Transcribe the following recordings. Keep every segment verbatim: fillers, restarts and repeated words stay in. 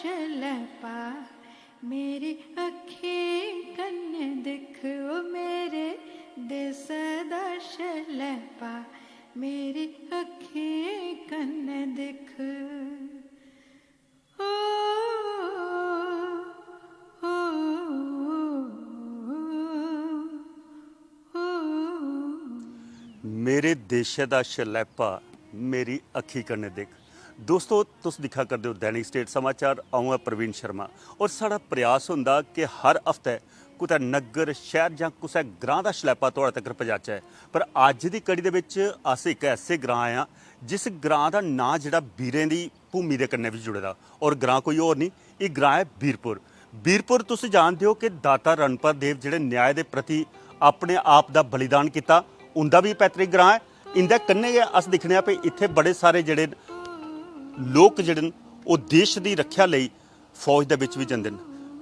शलैपा, मेरी अक्खीं कन्नै दिक्ख, ओ मेरे देसै दा शलैपा, मेरी अक्खीं कन्नै दिक्ख। ओ, ओ, ओ, ओ। मेरे देशै दा शलैपा, मेरी अक्खी कन्नै दिक्ख। दोस्तो, तुस दिक्खा करदे ओ दैनिक स्टेट समाचार। अ'ऊं ऐ प्रवीण शर्मा, और साढ़ा प्रयास होंदा कि हर हफ्तै कुतै नग्गर, शैह्र जां कुसै ग्रांऽ दा शलैपा थुआढ़े तगर पजाचै। पर अज्ज दी कड़ी दे बिच अस इक ऐसे ग्रांऽ आए आं, जिस ग्रांऽ दा नांऽ जेह्ड़ा बीरें दी भूमि दे कन्नै बी जुड़े दा, और ग्रांऽ कोई होर निं, एह् ग्रांऽ ऐ बीरपुर। बीरपुर, तुस जानदे ओ कि दाता रणपत देव जेह्ड़े न्याय दे प्रति अपने आप दा बलिदान कीता, उं'दा बी पैतृक ग्रांऽ ऐ। इं'दे कन्नै गै अस दिक्खने आं भई इत्थै बड़े सारे जेह्ड़े लोक जेह्ड़े न, ओह् देश दी रक्खेआ लेई फौज दे बिच बी जंदे न,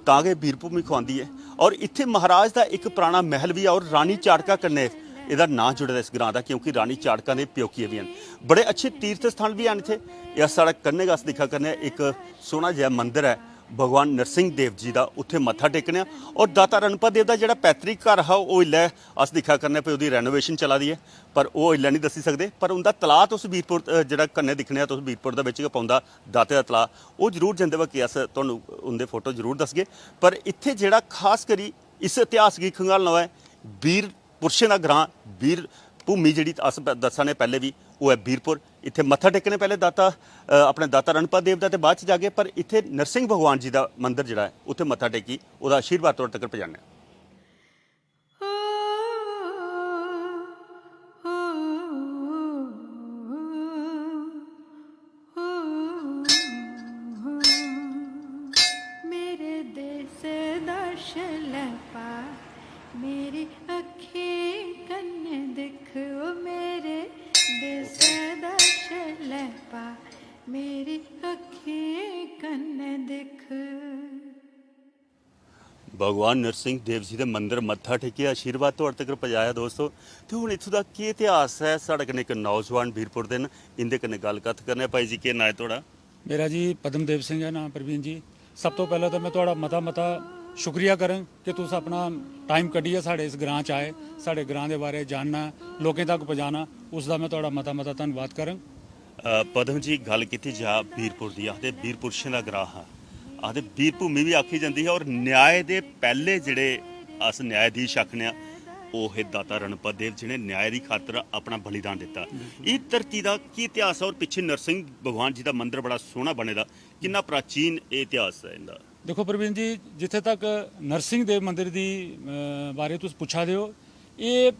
तां गै बीरभूमि खुआंदी ऐ। और इत्थै महाराज दा इक पराना मैह्ल बी ऐ, और रानी चाड़का कन्नै एह्दा नांऽ जुड़े दा इस ग्रांऽ दा, क्योंकि रानी चाड़का दे प्योकिये बी हैन। बड़े अच्छे तीर्थ स्थान बी हैन इत्थै। एह् अस, साढ़े कन्नै गै अस दिक्खा करने आं, इक सोह्ना जेहा मंदर ऐ भगवान नरसिंह देव जी दा, उत्थै मत्था टेकने आं। और दाता रणपत देव दा जेह्ड़ा पैतृक घर हा, ओह् इसलै अस दिक्खा करने आं भई ओह्दी renovation चला दी ऐ, पर ओह् इसलै निं दस्सी सकदे। पर उं'दा तलाऽ तुस बीरपुर, अ, जेह्ड़ा कन्नै दिक्खने आं तुस, बीरपुर दे बिच गै पौंदा दाते दा तलाऽ, ओह् जरूर जंदे बाकी अस तुहानू उं'दे फोटो जरूर दसगे। पर इत्थै जेह्ड़ा खास करी इस इतिहास गी खंगालना होऐ, बीर पुरशें दा ग्रांऽ, बीर भूमि जेह्ड़ी अस प-, दस्सा ने पैह्ले बी, ओह् ऐ बीरपुर। इत्थै मत्था टेकने पैह्ले दाता, अ, अपने दाता रणपत देव दा ते बाद च जागे, पर इत्थै नरसिंह भगवान जी दा मंदर जेह्ड़ा ऐ, उत्थै मत्था टेकी ओह्दा आशीर्वाद तौर तगर पजाने आं। ओ, ओ, ओ, ओ, ओ, मेरे देसै दा शलैपा, मेरी अक्खीं कन्नै दिक्ख, ओ मेरे देसै दा शलैपा, मेरी अक्खीं कन्नै दिक्ख। भगवान नरसिंह देव जी दे मंदर मत्था टेकेआ, आशीर्वाद थुआढ़े तगर पजाया दोस्तो। ते हून इत्थूं दा केह् इतिहास ऐ, साढ़े कन्नै इक नौजवान बीरपुर दे न, इं'दे कन्नै गल्ल कत्थ करने आं। भाई जी, केह् नांऽ ऐ थुआढ़ा? मेरा जी पद्म देव सिंह ऐ नांऽ, प्रवीण जी। सब तो पैह्लें ते में थुआढ़ा मता मता शुक्रिया करङ कि तुस अपना टाइम कड्ढियै साढ़े इस ग्रांऽ च आए, साढ़े ग्रांऽ दे बारे च जानना, लोकें तक पजाना, उसदा में थुआढ़ा मता मता धन्नवाद करङ। अ, पद्म जी, गल्ल कीती जा बीरपुर दी, आखदे बीर पुरशें दा ग्रांऽ हा, आखदे बीर भूमि बी आखी जंदी ही, और न्याय दे पैह्ले जेह्ड़े अस न्यायाधीश आखने आं, ओह् हे दाता रणपत देव, जि'नें न्याय दी खातर अपना बलिदान दित्ता। एह् धरती दा की इतिहास ऐ? और पिच्छे नरसिंह भगवान जी दा मंदर बड़ा सोह्ना बने दा, किन्ना प्राचीन एह् इतिहास ऐ इं'दा? देखो प्रवीण जी, जित्थै तक नरसिंह देव मंदर दी, अ, बारे तुस पुच्छा दे ओ, एह्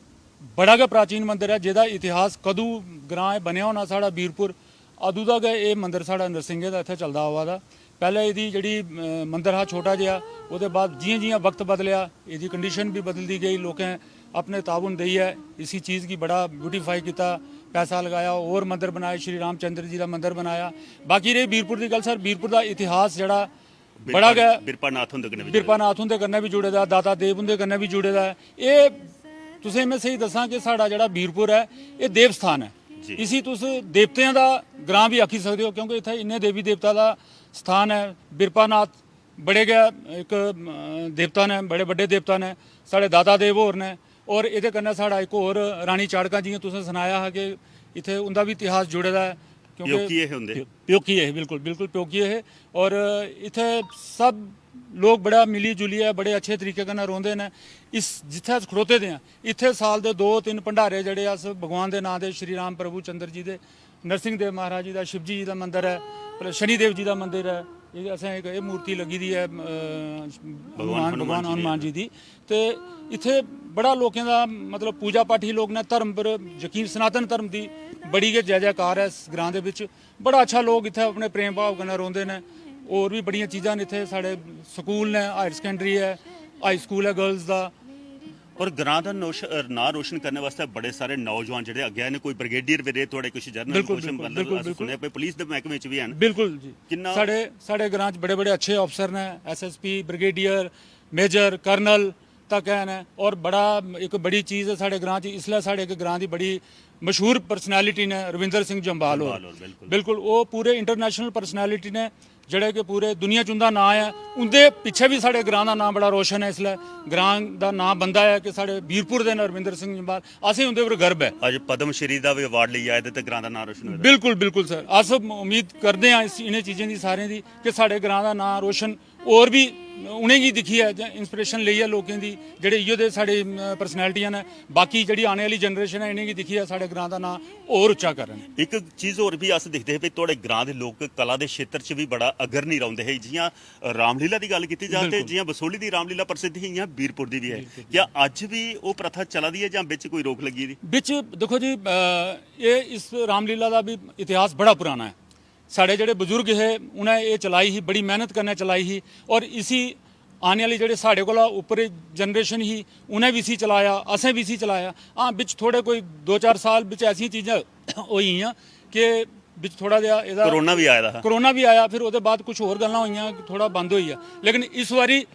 बड़ा गै प्राचीन मंदर ऐ, जेह्दा इतिहास कदूं ग्रांऽ एह् बनेआ होना साढ़ा बीरपुर, अदूं दा गै एह् मंदर साढ़ा नरसिंहें दा इत्थै चलदा आवा दा। पैह्लें एह्दी जेह्ड़ी, अ, मंदर हा छोटा जेहा, ओह्दे बाद जि'यां जि'यां वक्त बदलेआ, एह्दी कंडीशन बी बदलदी गेई। लोकें अपने ताउन देइयै इसी चीज़ गी बड़ा ब्यूटीफाई कीता, पैसा लगाया, होर मंदर बनाए, श्री रामचंद्र जी दा मंदर बनाया। बाकी रेही बीरपुर दी गल्ल सर, बीरपुर दा इतिहास जेह्ड़ा बड़ा गै बिरपानाथ हुंदे कन्नै बी बिरपानाथ हुंदे कन्नै बी जुड़े दा, दाता देव हुंदे कन्नै बी जुड़े दा ऐ। एह् तुसें में स्हेई दस्सां कि साढ़ा जेह्ड़ा बीरपुर ऐ, एह् देव स्थान ऐ। जी। इसी तुस देवतें दा ग्रांऽ बी आखी सकदे ओ, क्योंकि इत्थै इन्ने देवी देवता दा स्थान ऐ। बिरपानाथ बड़े गै इक, अ, देवता न, बड़े बड्डे देवता न, साढ़े दाता देव होर न। और एह्दे कन्नै साढ़ा इक होर रानी चाड़का, जि'यां तुसें सनाया हा कि इत्थै उं'दा बी इतिहास जुड़े दा ऐ, क्योंकि प्योकिये हे उं'दे। प्यो-, प्योकिये हे, बिल्कुल, बिल्कुल प्योकिये हे। और इत्थै सब लोक बड़ा मिली जुलियै बड़े अच्छे तरीके कन्नै रौंह्दे न। इस जित्थै अस खड़ोते दे आं, इत्थै साल दे दो तिन्न भंडारे जेह्ड़े अस भगवान दे नांऽ दे, श्री राम प्रभु चंद्र जी दे, नरसिंह देव महाराज जी दा, शिव जी दा मंदर ऐ, पर शनि देव जी दा मंदर ऐ। एह् असें इक एह् मूर्ति लग्गी दी ऐ, अ, हनुमान, भगवान हनुमान जी दी। ते इत्थै बड़ा लोकें दा, मतलब, पूजा पाठी लोक न, धर्म पर यकीन, सनातन धर्म दी बड़ी गै जय जयकार ऐ इस ग्रांऽ दे बिच। बड़ा अच्छा, लोक इत्थै अपने प्रेम भाव कन्नै रौंह्दे न। होर बी बड़ियां चीज़ां न इत्थै, साढ़े स्कूल न, हायर सकैंडरी ऐ, हाई स्कूल ऐ गर्ल्स दा। और ग्रां दा नोश-, अ, नांऽ रोशन करने वास्तै बड़े सारे नौजवान जेह्ड़े अग्गें आए न, कोई ब्रिगेडियर बी रेह् थुआढ़े, कुछ जनरल, बिल्कुल, कुछ बिल्कुल, मतलब बिल्कुल, अस बिल्कुल। सुनेआ भाई पुलिस दे मैह्कमे च बी हैन। बिल्कुल जी। किन्ना साढ़े साढ़े ग्रां च बड़े बड़े अच्छे अफसर न, एसएसपी, ब्रिगेडियर, मेजर, कर्नल तक हैन, और बड़ा इक बड़ी चीज़ ऐ साढ़े ग्रां च। इसलै साढ़े इक ग्रां दी बड़ी मशहूर पर्सनैलिटी न रविंदर सिंह जम्वाल होर। जम्वाल होर, बिल्कुल। बिल्कुल, ओह् पूरे इंटरनेशनल पर्सनैलिटी न। जेह्ड़ा कि पूरे दुनिया च उं'दा नांऽ ऐ, उं'दे पिच्छें बी साढ़े ग्रांऽ दा नांऽ बड़ा रोशन ऐ। इसलै ग्रांऽ दा नांऽ बनदा ऐ कि साढ़े बीरपुर दे न रविंदर सिंह जम्वाल, असें उं'दे पर गर्व ऐ। अज्ज पद्म श्री दा बी अवार्ड लेइयै आए दे ते ग्रांऽ दा नांऽ रोशन होए दा। बिल्कुल, बिल्कुल सर, अस उम्मीद करदे आं इस, इ'नें चीज़ें दी, सारें दी, कि साढ़े ग्रांऽ दा नांऽ रोशन होर बी उ'नेंगी दिक्खियै जां इंस्पिरेशन लेइयै लोकें दी, जेह्ड़े इ'यो दे साढ़े, अम, पर्सनैलिटियां न, बाकी जेह्ड़ी आने आह्ली जनरेशन ऐ, इ'नेंगी दिक्खियै साढ़े ग्रांऽ दा नांऽ होर उच्चा करन। इक चीज होर बी अस दिखदे हे भई थुआढ़े ग्रांऽ दे लोक कला दे क्षेत्र च बी बड़ा अग्रणी रौंह्दे हे। जि'यां रामलीला दी गल्ल कीती जा ते बिल्कुल। जि'यां बसोहली दी रामलीला प्रसिद्ध ही, इ'यां बीरपुर दी बी ऐ। बीरपुर दी। क्या अज्ज बी ओह् प्रथा चला दी ऐ जां बिच कोई रोक लग्गी दी? बिच दिक्खो जी, अ, एह् इस रामलीला दा बी इतिहास बड़ा पराना ऐ। साढ़े जेह्ड़े बजुर्ग हे, उ'नें एह् चलाई ही, बड़ी मेह्नत कन्नै चलाई ही, और इसी आने आह्ली जेह्ड़े साढ़े कोला उप्पर जनरेशन ही, उ'नें बी इसी चलाया, असें बी इसी चलाया। हां, बिच थोह्ड़े कोई दो चार साल बिच ऐसियां चीजां होई गेइयां कि बिच थोह्ड़ा जेहा एह्दा कोरोना बी आए दा हा। कोरोना बी आया, फिर ओह्दे बाद कुछ होर गल्लां होइयां, थोह्ड़ा बंद होई गेआ। लेकिन इस बारी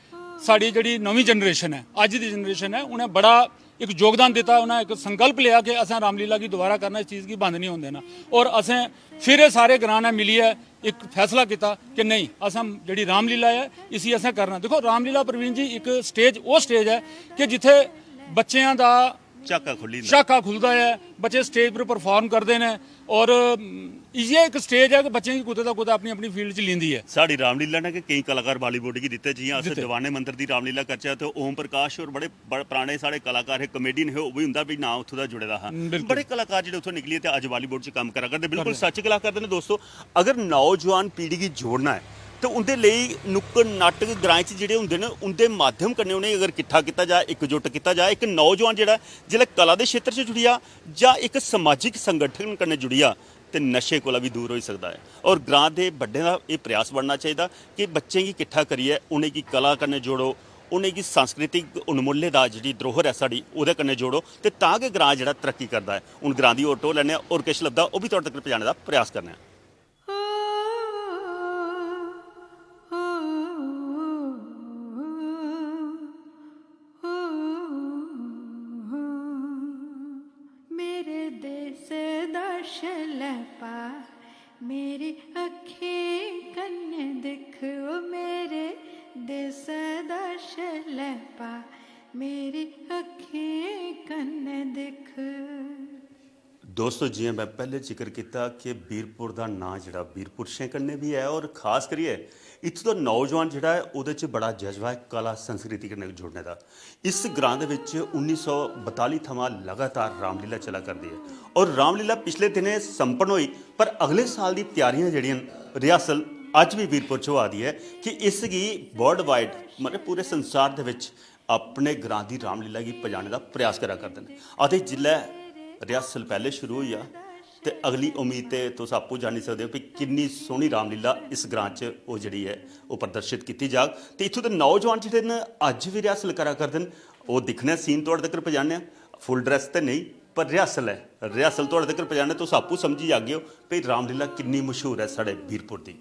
साढ़ी जेह्ड़ी नमीं जनरेशन ऐ, अज्ज दी जनरेशन ऐ, उ'नें बड़ा इक योगदान दित्ता, उ'नें इक संकल्प लेआ कि असें रामलीला गी दोबारा करना, इस चीज़ गी बंद नहीं होन देना। और असें फिर एह् सारे ग्रांऽ ने मिलियै इक फैसला कीता कि नेईं, असें जेह्ड़ी रामलीला ऐ, इसी असें करना। दिक्खो, रामलीला, प्रवीण जी, इक स्टेज, ओह् स्टेज ऐ कि जित्थै बच्चें दा झाका खु'ल्ली जंदा। झाका खु'लदा ऐ, बच्चे स्टेज पर परफार्म करदे न, और, अम, इ'यै इक स्टेज ऐ कि बच्चें गी कुतै दा कुतै अपनी अपनी फील्ड च लींदी ऐ। साढ़ी रामलीला ने कि केईं कलाकार बालीवुड गी दित्ते, जि'यां अस दित्ते। दीवाने मंदर दी रामलीला करचै ते ओम प्रकाश होर बड़े, बड़े पराने साढ़े कलाकार हे, कमेडियन हे, ओह् बी, उं'दा बी नांऽ उत्थूं दा जुड़े दा हा। हम्म, बिल्कुल। बड़े कलाकार जेह्ड़े उत्थूं निकलियै ते अज्ज बालीवुड च कम्म करा करदे, बिल्कुल करा सच्च गला करदे न दोस्तो। अगर नौजवान पीढ़ी गी जोड़ना ऐ ते उं'दे लेई नुक्कड़ नाटक ग्राएं च जेह्ड़े होंदे न, उं'दे माध्यम कन्नै उ'नेंगी अगर किट्ठा कीता जा, इकजुट कीता जा, इक नौजवान जेह्ड़ा जिसलै कला दे क्षेत्र च जुड़ी जा जां इक समाजिक संगठन कन्नै जुड़ी जा, ते नशे कोला बी दूर होई सकदा ऐ। और ग्रां दे बड्डें दा एह् प्रयास बनना चाहिदा कि बच्चें गी किट्ठा करियै उ'नेंगी कला कन्नै जोड़ो, उ'नेंगी सांस्कृतिक उन्मुल्लें दा जेह्ड़ी धरोहर ऐ साढ़ी, ओह्दे कन्नै जोड़ो, ते तां गै ग्रां जेह्ड़ा तरक्की करदा ऐ। हून ग्रां दी होर टोह् लैने आं, होर किश लभदा ओह् बी थुआढ़े तगर पजाने दा प्रयास करने आं। मेरे देस दा शलैपा मेरी अक्खीं कन्नै दिक्ख, ओ मेरे देस दा शलैपा मेरी अक्खीं कन्नै दिक्ख। दोस्तो, जि'यां में पैह्ले जिक्र कीता कि बीरपुर दा नांऽ जेह्ड़ा बीर पुरशें कन्नै बी ऐ और खास करियै इत्थूं दा नौजवान जेह्ड़ा ऐ ओह्दे च बड़ा जज्बा ऐ कला संस्कृति कन्नै जुड़ने दा। इस ग्रांऽ दे बिच उन्नी सौ बताली थमां लगातार रामलीला चला करदी ऐ और रामलीला पिछले दिनें संपन्न होई, पर अगले साल दी त्यारियां जेह्ड़ियां न, रिहर्सल अज्ज बी बीरपुर च होआ दी ऐ कि इस गी वर्ल्ड वाइड, मतलब पूरे संसार दे बिच अपने ग्रां दी रामलीला गी पजाने दा प्रयास करा करदे न। आखदे जिसलै रिहर्सल पैह्ले शुरू होई जा ते अगली उम्मीद ते तुस आपूं जानी सकदे ओ कि किन्नी सोह्नी रामलीला इस ग्रां च ओह् जेह्ड़ी ऐ ओह् प्रदर्शित कीती जाग। ते इत्थूं दे नौजवान जेह्ड़े न अज्ज बी रिहर्सल करा करदे न, ओह् दिक्खने आं, सीन थुआढ़े तगर पजाने आं। फुल ड्रैस ते नेईं, पर रिहर्सल ऐ, रिहर्सल थुआढ़े तगर पजाने, तुस आपूं समझी जागे ओ भई रामलीला किन्नी मशहूर ऐ साढ़े बीरपुर दी।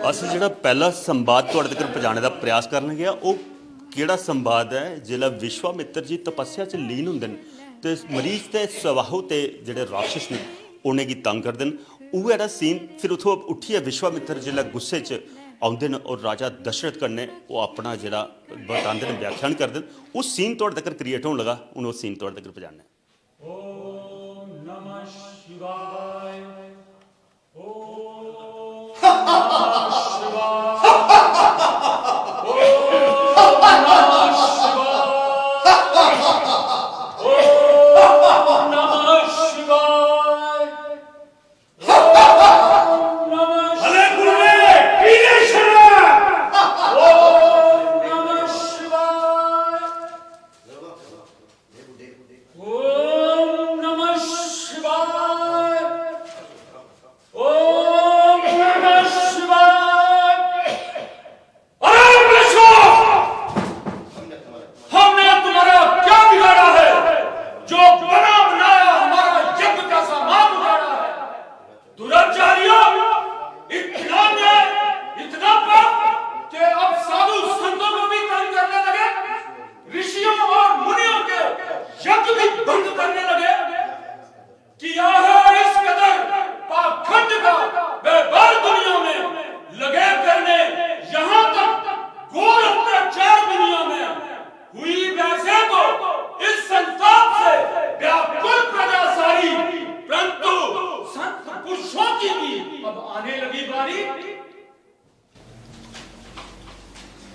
अस जेह्ड़ा पैह्ला संवाद थुआढ़े तगर पजाने दा प्रयास करन गया, ओह् केह्ड़ा संवाद ऐ? जिसलै विश्वामित्र जी तपस्या च लीन होंदे न ते मरीच ते स्वाहु ते जेह्ड़े राक्षस न उ'नेंगी तंग करदे न। उ'ऐ जेह्ड़ा सीन फिर उत्थुं उट्ठियै विश्वामित्र जिसलै गुस्से च औंदे न और राजा दशरथ कन्नै ओह् अपना जेह्ड़ा बतांदे न, व्याख्यान करदे न, ओह् सीन थुआढ़े तगर क्रिएट होन लगा। हून ओह् सीन थुआढ़े तगर पजाने। ओम नमः शिवाय। ओम नमः शिवाय। ओम नमः शिवाय। ओम नमः शिवाय। ओम नमः शिवाय। ओम नमः शिवाय। ओम नमः शिवाय।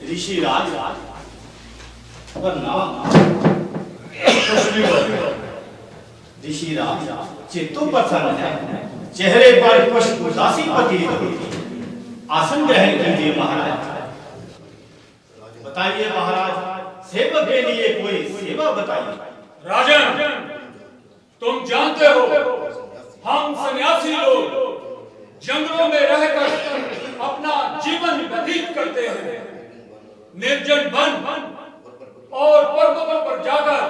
ऋषिराज, पर ना, कुछ भी बोल रहे हो। ऋषिराज, चित्त तो प्रसन्न है, चेहरे पर कुछ उदासी प्रतीत होती है। आसन ग्रहण कीजिए महाराज। बताइए महाराज, सेवक के लिए कोई सेवा बताइए। राजन, तुम जानते हो, हम सन्यासी लोग जंगलों में रहकर अपना जीवन व्यतीत करते हैं, निर्जन वन और पर्वतों पर जाकर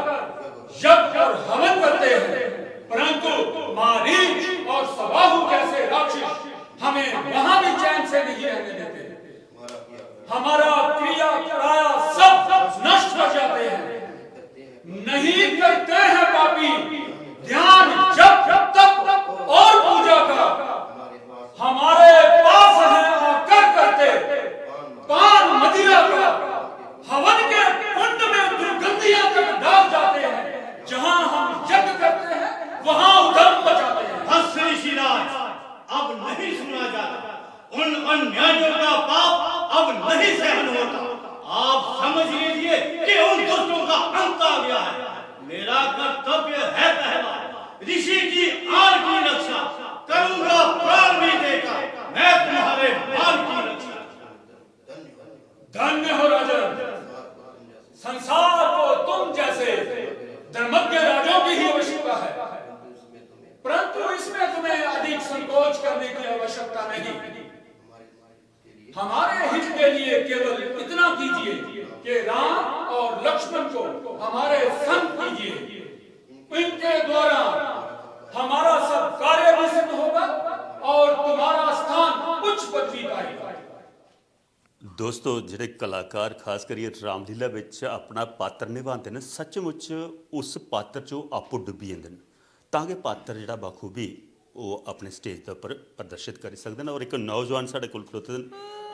यज्ञ और हवन करते हैं, परंतु मारीच और सवाहु जैसे राक्षस हमें वहां भी चैन से नहीं रहने देते। हमारा क्रिया प्राय सब नष्ट हो जाते हैं। नहीं करते हैं पापी ध्यान, जप, तप और पूजा का। हमारे पास है आकर करते पान मदिरा का। हवन के कुंड में दुर्गंधियां तक डाल जाते हैं। जहां हम यज्ञ करते हैं, वहां उधम मचाते हैं। बस ऋषिराज, अब नहीं सुना जाता। उन अन्यायियों का पाप अब नहीं सहन होता। आप समझ लीजिए कि उन दुष्टों का अंत आ गया है। मेरा कर्तव्य है पहला, ऋषि की आन की रक्षा। करूंगा प्राण भी देकर मैं तुम्हारे मान की रक्षा। धन्य हो राजन, संसार को तुम जैसे धर्मज्ञ राजाओं की ही आवश्यकता है, परंतु इसमें तुम्हें अधिक संकोच करने की आवश्यकता नहीं। हमारे हित के लिए केवल इतना कीजिए कि राम और लक्ष्मण को हमारे संग कीजिए। इनके द्वारा हमारा सब कार्य भी सिद्ध होगा और तुम्हारा स्थान उच्च पदवी पाएगा। ਦੋਸਤੋ, ਜਿਹੜੇ ਕਲਾਕਾਰ ਖਾਸ ਕਰੀਏ ਰਾਮਲੀਲਾ ਵਿੱਚ ਆਪਣਾ ਪਾਤਰ ਨਿਭਾਉਂਦੇ ਨੇ, ਸੱਚਮੁੱਚ ਉਸ ਪਾਤਰ 'ਚ ਉਹ ਆਪੋ ਡੁੱਬੀ ਜਾਂਦੇ ਨੇ, ਤਾਂ ਕਿ ਪਾਤਰ ਜਿਹੜਾ ਬਾਖੂਬੀ ਉਹ ਆਪਣੇ ਸਟੇਜ ਦੇ ਉੱਪਰ ਪ੍ਰਦਰਸ਼ਿਤ ਕਰ ਸਕਦੇ ਨੇ। ਔਰ ਇੱਕ ਨੌਜਵਾਨ ਸਾਡੇ ਕੋਲ ਖਲੋਤੇ ਨੇ,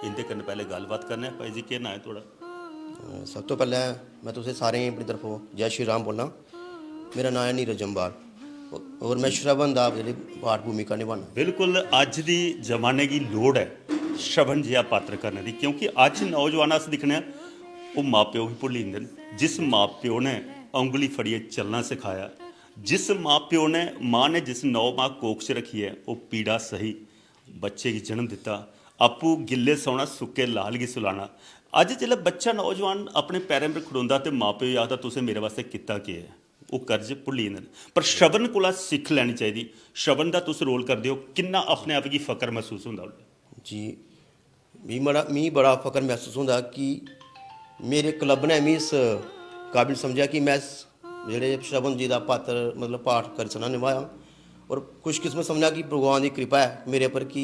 ਇਹਦੇ ਕਨ ਪਹਿਲੇ ਗੱਲਬਾਤ ਕਰਨੇ ਆ। ਭਾਈ ਜੀ, ਕੀ ਨਾਂ ਹੈ ਤੁਹਾਡਾ? सब तो पैह्लें में तुसें सारें गी अपनी तरफों जै श्री राम बोलना। मेरा नांऽ ऐ नीरज जम्वाल। होर में श्रवण दा जेह्ड़ी पाठ भूमिका निभाना। ਬਿਲਕੁਲ, ਅੱਜ ਦੀ ਜ਼ਮਾਨੇ ਦੀ ਲੋੜ ਹੈ ਸ਼ਵਨ ਜਿਹਾ ਪਾਤਰ ਕਰਨੇ ਦੀ, ਕਿਉਂਕਿ ਅੱਜ ਨੌਜਵਾਨ ਅਸ ਦਿਖਨੇ ਆ, ਉਹ ਮਾਪਿਓ ਵੀ ਭੁੱਲ ਜਾਂਦੇ ਨੇ। ਜਿਸ ਮਾਪਿਓ ਨੇ ਉਂਗਲੀ ਫੜੀਏ ਚੱਲਣਾ ਸਿਖਾਇਆ, ਜਿਸ ਮਾਪਿਓ ਨੇ, ਮਾਂ ਨੇ ਜਿਸ ਨੌ ਮਾਹ ਕੋਖ 'ਚ ਰੱਖੀ ਹੈ, ਉਹ ਪੀੜਾ ਸਹੀ, ਬੱਚੇ ਕੀ ਜਨਮ ਦਿੱਤਾ, ਆਪੂ ਗਿੱਲੇ ਸੌਣਾ, ਸੁੱਕੇ ਲਾਲ ਕੀ ਸੁਲਾਣਾ। ਅੱਜ ਜਿਹੜਾ ਬੱਚਾ ਨੌਜਵਾਨ ਆਪਣੇ ਪੈਰਾਂ 'ਤੇ ਖੜੋਂਦਾ ਤੇ ਮਾਪਿਓ ਆਖਦਾ, ਤੁਸੀਂ ਮੇਰੇ ਵਾਸਤੇ ਕੀਤਾ ਕੀ ਹੈ? ਉਹ ਕਰਜ਼ ਭੁੱਲੀ ਜਾਂਦੇ ਨੇ। ਪਰ ਸ਼ਵਨ ਕੋਲਾ ਸਿੱਖ ਲੈਣੀ ਚਾਹੀਦੀ। ਸ਼ਵਨ ਦਾ ਤੁਸੀਂ ਰੋਲ ਕਰਦੇ ਹੋ, ਕਿੰਨਾ ਆਪਣੇ ਆਪ ਕੀ ਫਕਰ ਮਹਿਸੂਸ ਹੁੰਦਾ ਉਹਦੇ? जी, मी बड़ा मी बड़ा फकर महसूस होंदा कि मेरे क्लब ने मी इस काबिल समझेआ कि में इस जेह्ड़े श्रवण जी दा पात्र, मतलब, पाठ करी सकना, निभाया। और खुशकिस्मत समझना कि भगवान दी कृपा ऐ मेरे पर कि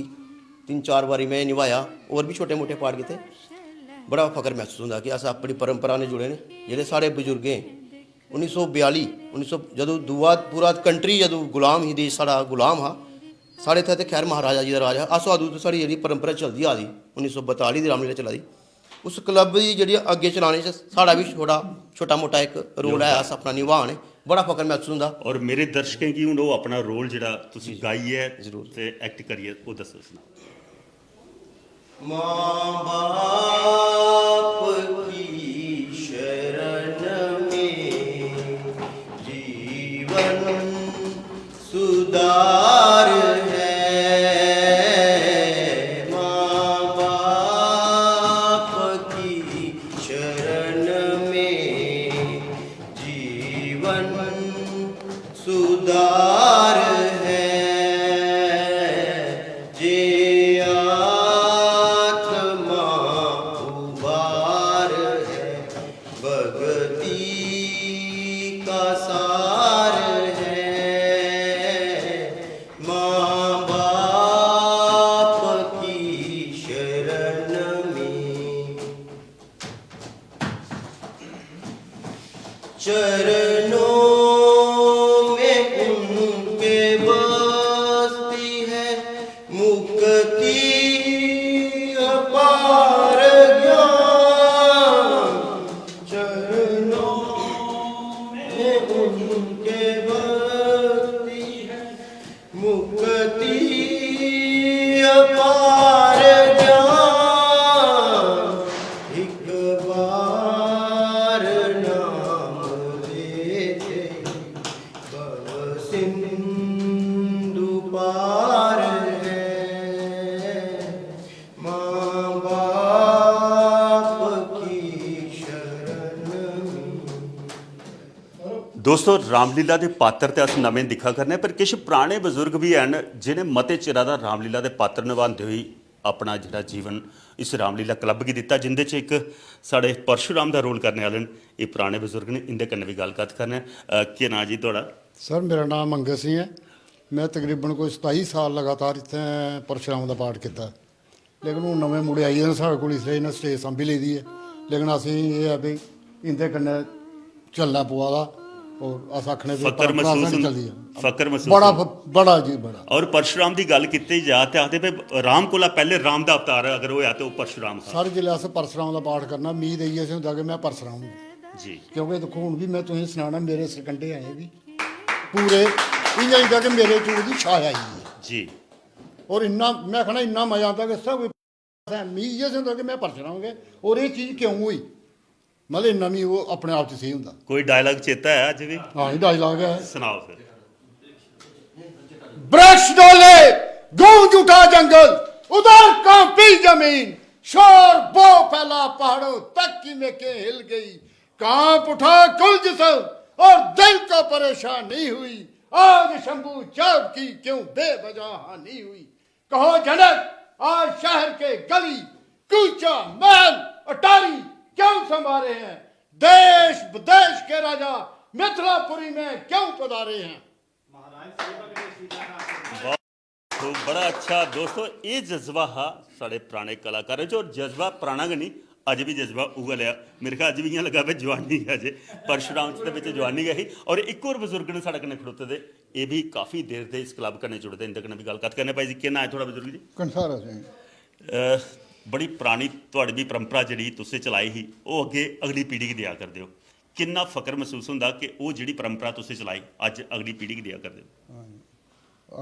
तिन्न चार बारी में एह् निभाया। होर बी छोटे मोटे पाठ कीते। बड़ा फकर महसूस होंदा कि अस अपनी परंपरा ने जुड़े न। जेह्ड़े साढ़े बजुर्गें उन्नी सौ बयाली, उन्नी सौ, जदूं दूआ पूरा कंट्री जदूं गुलाम ही, देश साढ़ा गुलाम हा, साढ़े इत्थै ते खैर महाराजा जी दा राज हा। अस अदूं तो साढ़ी जेह्ड़ी परंपरा चलदी आ दी, उन्नी सौ बताली दी रामलीला चला दी, उस क्लब दी जेह्ड़ी अग्गें चलाने च साढ़ा बी छोटा छोटा मोटा इक रोल ऐ, अस अपना निभाने। बड़ा फकर महसूस होंदा। ਔਰ ਮੇਰੇ ਦਰਸ਼ਕਾਂ ਕੀ ਹੁਣ ਉਹ ਆਪਣਾ ਰੋਲ ਜਿਹੜਾ ਤੁਸੀਂ ਗਾਈ ਹੈ ਤੇ ਐਕਟ ਕਰੀਏ, ਉਹ ਦੱਸੋ। माँ बाप की शरण में जीवन सुधार है। माँ बाप की शरण में जीवन सुधार है। जे आत्मा उबार है, भगती का सार है। माँ बाप की शरण में चरणों में उनके बसती है मुक्ति अपार ज्ञान। चरणों में उनके बसती है मुक्ति अपार ज्ञान। एक दोस्तो, रामलीला दे पात्र ते अस नमें दिक्खा करने, पर किश पराने बजुर्ग बी हैन जि'नें मते चिरा दा रामलीला दे पात्र नभांदे होई अपना जेह्ड़ा जीवन इस रामलीला क्लब गी दित्ता, जिंदे च इक साढ़े परशुराम दा रोल करने आह्ले न। एह् पराने बजुर्ग न, इंदे कन्नै बी गल्ल कत्थ करने आं। अ, केह् नांऽ जी थुआढ़ा? सर, मेरा नांऽ मंगत सिंह ऐ। में तकरीबन कोई सताई साल लगातार इत्थें परशुराम दा पाठ कीता, लेकिन हून नमें मुड़े आई गेदे न साढ़े कोल, इसलेई इ'नें स्टेज सांभी लेदी ऐ। लेकिन असेंगी एह् ऐ भई इं'दे कन्नै चलना पवा दा, और अस आखने भई फकर परंपरा महसूस साढ़ी हुंदा, चलदी ऐ। फकर महसूस बड़ा हुंदा। फ-, बड़ा जी, बड़ा। और परशुराम दी गल्ल कीती जा ते आखदे भई राम कोला पैह्ले राम दा अवतार अगर होया ते ओह् परशुराम हा। सर, जिसलै अस परशुराम दा पाठ करना, मी ते इ'यै होंदा कि में परशुराम आं। जी। क्योंकि दिक्खो, हून बी में तुसेंगी सनाना, मेरे सरकंडे अजें बी पूरे इ'यां इं'दा कि मेरे च ओह्दी छाया आई दी ऐ। जी। और इन्ना, में आखना, इन्ना मजा आंदा कि सब कोई, मी इ'यै होंदा कि में परशुराम गै, और एह् चीज क्यों होई? मतलब, इन्ना मी ओह् अपने आप च सेही होंदा। कोई डायलॉग चेता ऐ अज्ज बी? हां, एह् डायलॉग ऐ। सनाओ फिर। वृक्ष डोले, गूंज उठा जंगल, उधर कांपी जमीन, शोर वो फैला पहाड़ों तक की मेखें हिल गई, कांप उठा कुल जिस्म और दिल को परेशानी हुई, आज शंभू जाप की क्यों बेवजह हानि हुई। कहो जनक, आज शहर के गली, कूचा, महल, अटारी क्यों संवारे हैं? देश विदेश के राजा मिथिलापुरी में क्यों पधारे हैं? तो बड़ा अच्छा दोस्तो, एह् जज्बा हा साढ़े पराने कलाकारें च, और जज्बा पराना गै निं, अज्ज बी जज्बा उ'ऐ लेआ। मेरे ख्याल अज्ज बी इ'यां लग्गा भाई जवानी गै, अज्ज परशुराम च ते बिच जवानी गै ही। और इक होर बजुर्ग न साढ़े कन्नै खड़ोते दे, एह् बी काफी देर दे इस क्लब कन्नै जुड़े दे, इं'दे कन्नै बी गल्ल कत्थ करने। भाई जी, केह् नांऽ ऐ थुआढ़ा बजुर्ग जी? कंसारा सिंह। अ, बड़ी परानी थुआढ़ी बी परंपरा जेह्ड़ी तुसें चलाई ही, ओह् अग्गें अगली पीढ़ी गी देआ करदे ओ। किन्ना फकर मसूस होंदा कि ओह् जेह्ड़ी परंपरा तुसें चलाई, अज्ज अगली पीढ़ी गी देआ करदे ओ? हां जी।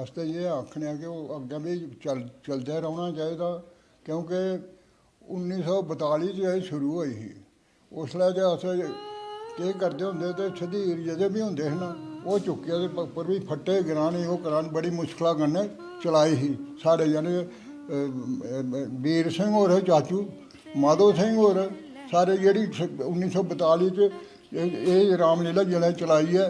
अस ते एह् आखने आं कि ओह् अग्गें बी चल-, चलदे रौह्ना चाहिदा, क्योंकि उन्नी सौ बताली च एह् शुरू होई ही। उसलै ते अस केह् करदे होंदे, ते सधीर जेह्दे बी होंदे हे ना, ओह् चुक्कियै ते प-, उप्पर बी फट्टे गराने, ओह् कराने, बड़ी मुश्कला कन्नै चलाई ही। साढ़े जने, अ, अ, वीर सिंह होर हे चाचू, माधो सिंह होर, सारे जेह्ड़ी स-, उन्नी सौ बताली च एह्, एह् रामलीला जिसलै चलाई ऐ,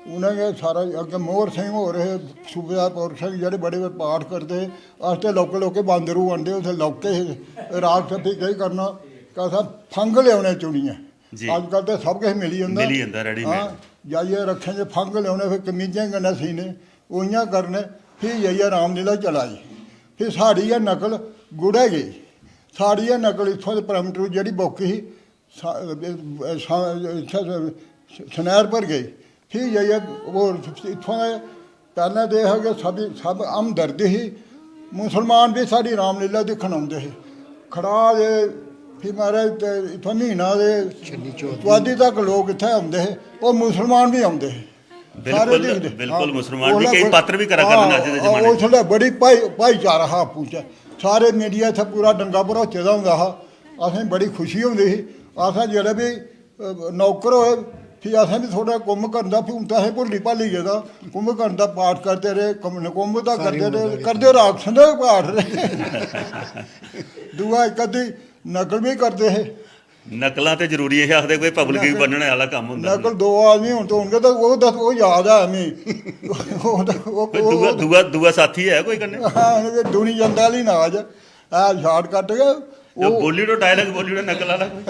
उ'नें गै सारा, अग्गें मोहर सिंह होर हे, सूबेदार पौर सिंह, जेह्ड़े बड़े बड़े पाठ करदे हे। अस ते लौह्के लौह्के बांदरू बनदे, उत्थै लौह्के हे, रात ते फ्ही केह् करना, ते असें फंग लेऔने चुनियै। जी। अजकल ते सब किश मिली जंदा। मिली जंदा readymade। हां, जाइयै रक्खें च फंग लेऔने, फिर कमीजें कन्नै सीने, ओह् इ'यां करने, फ्ही जाइयै रामलीला चलाई। फ्ही साढ़ी गै नकल गुढ़ै गेई, साढ़ी गै नकल इत्थुआं दे परमटरू जेह्ड़ी book ही, सा-, सा-, इत्थै सनैर पर गए। फ्ही जाइयै होर इत्थुआं दे पैह्लें ते एह् हा कि सब, सब हमदर्द ही। मुसलमान बी साढ़ी रामलीला दिक्खन औंदे हे। खड़ा दे, फ्ही महाराज ते इत्थुआं म्हीना दे छन्नी चौथ तुआदी तक लोक इत्थै औंदे हे। ओह् मुसलमान बी औंदे हे। सारे बिल्कुल, दिखदे। बिल्कुल, हां। मुसलमान बी, उसलै केईं बड़ी, पात्र बी करा करदे न हां, अज्ज दे जमाने च। उसलै बड़ी भाई-, भाईचारा हा आपूं च। सारे media इत्थै पूरा डंगा भरोचे दा होंदा हा। असें बड़ी खुशी होंदी ही। असें जेल्लै बी, अ, नौकर होए, फ्ही असें बी थोह्ड़ा कुंभकर्ण दा, फ्ही हून ते असें भुल्ली भाली गेदा। कुंभकर्ण दा पाठ करदे रेह्, कुंभ-, कुंभ दा सारी करदे उम्र रेह्, दा करदे राक्षस दा बी पाठ रेह्। दूआ इक अद्धी नकल बी करदे हे। नकलां ते जरूरी हे, आखदे कोई public गी नकल, बन्नने आह्ला कम्म होंदा नकल हा। दो आदमी होन ते होनगे, ते ओह् दस-, ओह् याद ऐ मी। ओह् ते, ओह्, कोई ओह्, दूआ, ओह् दूआ, दूआ साथी है कोई कन्नै? हां, ते दुनी जंदा आह्ली नाज ऐ, shortcut गै। ते ओह् बोली ओड़ो dialogue, बोली ओड़ो नकल आह्ला कोई।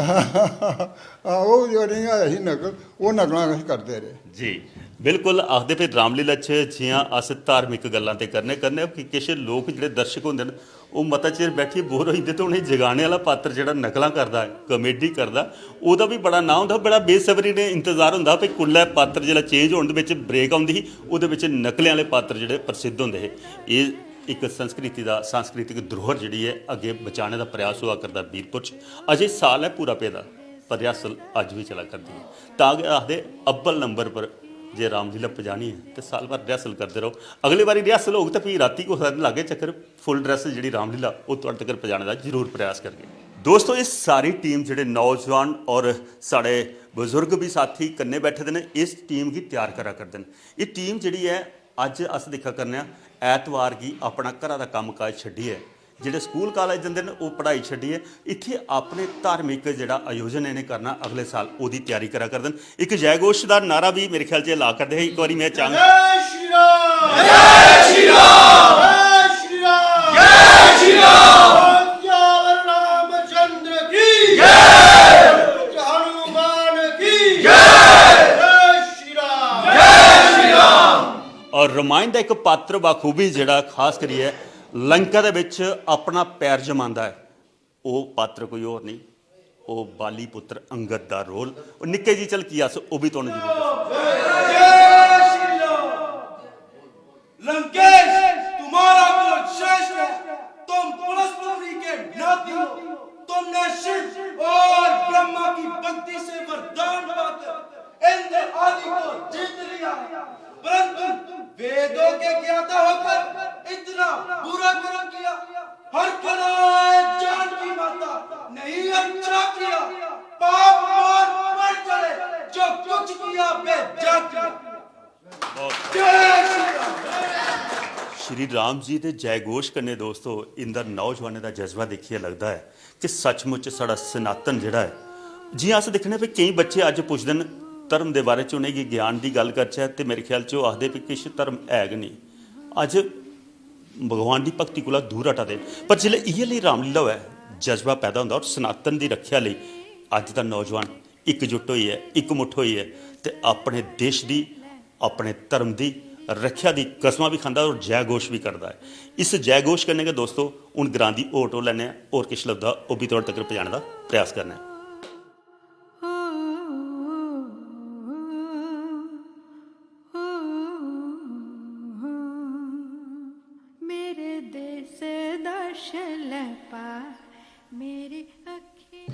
हां, ओह् जो नेईं है ही नकल, ओह् नकलां अस करदे रेह्। जी, बिल्कुल। आखदे फिर रामलीला च जि'यां अस धार्मिक गल्लां ते करने, करने कि किश लोक जेह्ड़े दर्शक होंदे न, ओह् मता चिर बैठियै bore होई जंदे, ते उ'नेंगी जगाने आह्ला पात्र जेह्ड़ा नकलां करदा ऐ, comedy करदा, ओह्दा बी बड़ा नांऽ होंदा। बड़ा बेसब्री ने इंतजार होंदा हा भई कुल्लै पात्र जेल्लै change होन, ते बिच break औंदी ही, ओह्दे बिच नकलें आह्ले पात्र जेह्ड़े प्रसिद्ध होंदे हे। एह् इक संस्कृति दा, सांस्कृतिक धरोहर जेह्ड़ी ऐ, अग्गें बचाने दा प्रयास होआ करदा वीरपुर च। अजें साल ऐ पूरा पेदा, पर rehearsal अज्ज बी चला करदी ऐ। तां गै आखदे, अव्वल नंबर पर जे रामलीला पजानी ऐ, ते साल भर rehearsal करदे र'वो। अगली बारी rehearsal होग, ते फ्ही रातीं कुसै दिन लागे चक्कर। Full dress जेह्ड़ी रामलीला, ओह् तुआढ़े तगर पजाने दा जरूर प्रयास करगे। दोस्तो, एह् सारी team जेह्ड़े नौजवान और साढ़े बजुर्ग बी साथी कन्नै बैठे दे न, इस team गी त्यार करा करदे न। एह् team जेह्ड़ी ऐ, अज्ज अस दिक्खा करने आं, ऐतवार गी अपना घरा दा कम्म काज छड्डियै जेह्ड़े स्कूल कालेज जंदे न, ओह् पढ़ाई छड्डियै इत्थै अपने धार्मिक जेह्ड़ा आयोजन इ'नें करना अगले साल, ओह्दी त्यारी करा करदे न। इक जय घोश दा नारा बी मेरे ख्याल च ला करदे हे, इक बारी में चांग जय श्री राम, जय श्री राम, जय श्री राम, जय श्री राम। रामचंद्र की जय। हनुमान की जय। जय श्री राम, जय श्री राम। और रामायण दा इक पात्र बाखूबी जेह्ड़ा खास करियै लंका दे बिच अपना पैर जमांदा ऐ, ओह् पात्र कोई होर नेईं, ओह् बाली पुत्र अंगद दा रोल। ओह् निक्के जी झलकी अस ओह् बी तुहानू जरूर दस्सगे। जय श्री राम। लंकेश, तुम्हारा कुल श्रेष्ठ है, तुम पुलस्त्येनी के नाती हो, तुमने शिव और ब्रह्मा की भक्ति से वरदान पाकर इंद्र आदि को जीत लिया, परंतु वेदों के ज्ञाता होकर इतना बुरा कर्म किया। हर खनाए जानकी माता, नहीं अच्छा किया, पाप मार्ग पर चले, जो कुछ किया बेजा किया। जय श्री राम। श्री राम जी दे जय घोश कन्नै दोस्तो, इंदा नौजवानें दा जज्बा दिक्खियै लगदा ऐ कि सचमुच साढ़ा सनातन जेह्ड़ा ऐ, जि'यां अस दिक्खने भी केईं बच्चे अज्ज पुछदे न धर्म दे बारे च, उ'नेंगी ज्ञान दी गल्ल करचै ते मेरे ख्याल च ओह् आखदे भी किश धर्म है गै नेईं। अज्ज भगवान दी भक्ति कोला दूर हटा दे न। पर जिसलै इ'यै लेई रामलीला होऐ, जज्बा पैदा होंदा और सनातन दी रक्खेआ लेई अज्ज दा नौजवान इकजुट होइयै, इकमुट्ठ होइयै ते अपने देश दी, अपने धर्म दी रक्खेआ दी कसमां बी खंदा और जय घोश बी कड्ढदा ऐ। इस जय घोश कन्नै गै दोस्तो, हून ग्रां दी होर टोह् लैने आं, होर किश लभदा ओह् बी थुआढ़े तगर पजाने दा प्रयास करने आं। मेरे देश दा शलैपा, मेरी अक्खीं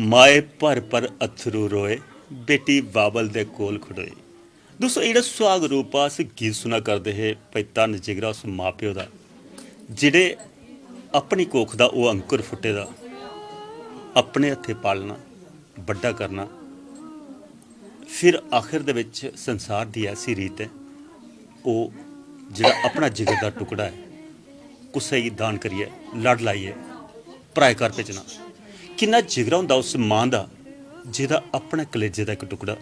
माए भर भर अत्थरू रोए, बेटी बाबल दे कोल खड़ोई। दोस्तो, एह् जेह्ड़ा सुहाग रूप अस गीत सुना करदे हे, भाई धन्न जिगरा उस मां प्यो दा, जेह्ड़े अपनी कोख दा ओह् अंकुर फुट्टे दा, अपने हत्थें पालना, बड्डा करना, फिर आखिर दे बिच संसार दी ऐसी रीत ऐ, ओह् जेह्ड़ा अपना जिगर दा टुकड़ा ऐ, कुसै गी दान करियै, लड़ लाइयै भ्राए घर भेजना। किन्ना जिगरा होंदा उस मां दा, जेह्दा अपने कलेजे दा इक टुकड़ा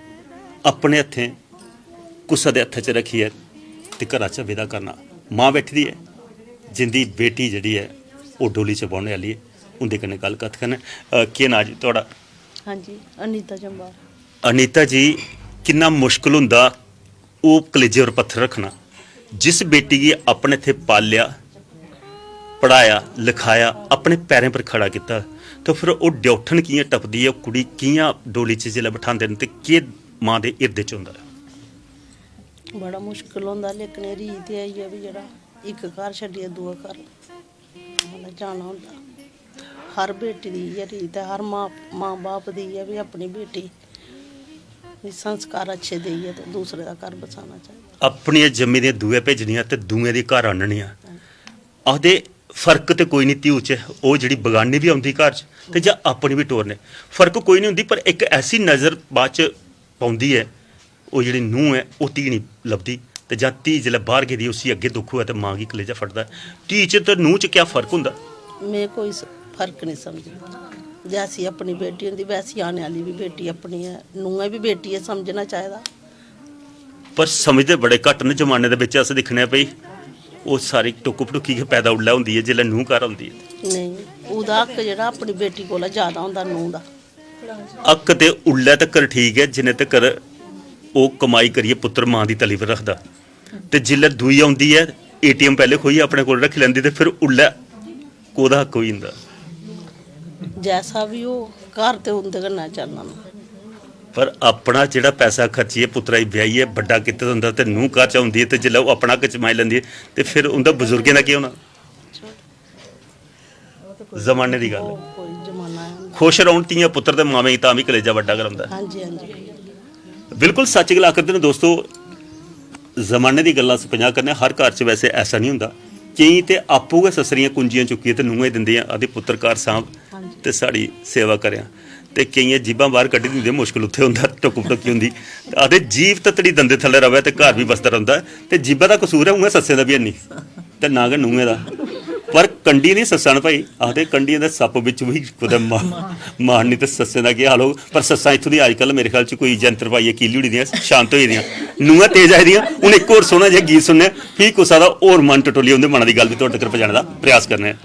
अपने हत्थें कुसै दे हत्थै च रक्खियै ते घरा चा विदा करना। मां बैठी दी ऐ, जिंदी बेटी जेह्ड़ी ऐ, ओह् डोली च बौह्ने आह्ली ऐ। उं'दे कन्नै गल्ल कत्थ करने। अ, केह् नांऽ जी थुआढ़ा? हां जी, अनीता जम्वाल। अनीता जी, किन्ना मुश्कल होंदा ओह् कलेजे पर पत्थर रक्खना, जिस बेटी गी अपने इत्थै पालेआ, पढ़ाया, लखाया, अपने पैरें पर खड़ा कीता, ते फिर ओह् डौठन कि'यां टपदी ऐ, ओह् कुड़ी कि'यां डोली च जिसलै बठांदे न, ते केह् मां दे हिरदे च होंदा ऐ? बड़ा मुश्कल होंदा, लेकिन एह् रीत ऐ इ'यै बी, जेह्ड़ा इक घर छड्डियै दूआ घर मतलब जाना होंदा। हर बेटी दी इ'यै रीत ऐ, हर मां, मां बाप दी इ'यै बी अपनी बेटी संस्कार अच्छे देइयै ते दूसरे दा घर बसाना चाहिदा। अपनियां जम्मी दियां दूए भेजनियां ते दूए दी घर आह्ननियां। आखदे फर्क ते कोई निं धियू च, ओह् जेह्ड़ी बगानी बी औंदी घर च ते जां अपनी बी टोरने, फर्क कोई निं होंदी, पर इक ऐसी नज़र बाद च पौंदी ऐ, ओह् जेह्ड़ी नूंह् ऐ, ओह् धी निं लभदी। ते जां धी जिसलै बाह्र गेदी, उसी अग्गें दुख होऐ ते मां गी कलेजा फटदा। धी च ते नूंह् च क्या फर्क होंदा? में कोई स-, फर्क निं समझदी। जैसी अपनी बेटी होंदी, वैसी आने आह्ली बी बेटी अपनी ऐ, नूंह् ऐ बी बेटी ऐ, समझना चाहिदा। पर समझदे बड़े घट्ट न। जमाने दे बिच अस दिक्खने आं भई, ओह् सारी टुक्क पटुक्की गै पैदा उल्लै होंदी ऐ, जिसलै नूंह् घर औंदी ऐ। नेईं, ओह्दा हक्क जेह्ड़ा अपनी बेटी कोला जैदा होंदा नूंह् दा। हक्क ते उल्लै तक्कर ठीक ऐ, जिन्ने तक्कर ओह् कमाई करियै पुत्तर मां दी तली पर रखदा। ते जिसलै दूई औंदी ऐ, एटीएम पैह्लें खोइयै अपने कोल रक्खी लैंदी, ते फिर उल्लै कोह्दा हक्क होई जंदा? जैसा बी हो, घर ते उं'दे कन्नै चलना। पर अपना जेह्ड़ा पैसा खर्चियै पुत्तरा गी ब्याहियै बड्डा कीते दा होंदा ते नूंह् घर च औंदी ऐ, ते जिसलै ओह् अपना हक्क जमाई लैंदी ऐ, ते फिर उं'दा बजुर्गें दा केह् होना? जमाने दी गल्ल ऐ। कोई जमाना ऐ। खुश रौह्न धियां पुत्तर ते मावें गी, तां बी कलेजा बड्डा गै रौंह्दा। हां जी, हां जी। बिल्कुल सच्च गल्ल आखदे न दोस्तो, जमाने दी गल्ल अस पंजाह् करने आं, हर घर च वैसे ऐसा निं होंदा। केईं ते आपूं गै सस्सरियां कुंजियां चुक्कियै ते नूंहें गी दिंदियां, आखदे, "पुत्तर घर सांभ ते साढ़ी सेवा करेआं।" ते केइयें जीभां बाह्र कड्ढी दिंदे, मुश्कल उत्थै होंदा, टुक्क पटुक्की होंदी। ते आखदे, "जीभ ततड़ी दंदे थल्लै र'वै ते घर बी बसदा रौंह्दा।" ते जीभा दा कसूर ऐ, उ'आं सस्सें दा बी हैन्नी। ते ना गै नूहें दा। पर कंढी निं सस्सां न भाई, आखदे कंढियें दे सप्प बिच बी कुतै मा-, मारनी ते सस्सें दा केह् हाल होग। पर सस्सां इत्थूं दी अजकल मेरे ख्याल च कोई यंत्र पाइयै कीली ओड़ी दियां, शांत होई दियां। नूहां तेज आई दियां। हून इक होर सोह्ना जेहा गीत सुनने, फ्ही कुसै दा होर मन टटोलियै उं'दे मना दी गल्ल बी तुआढ़े तगर पजाने दा प्रयास करने आं।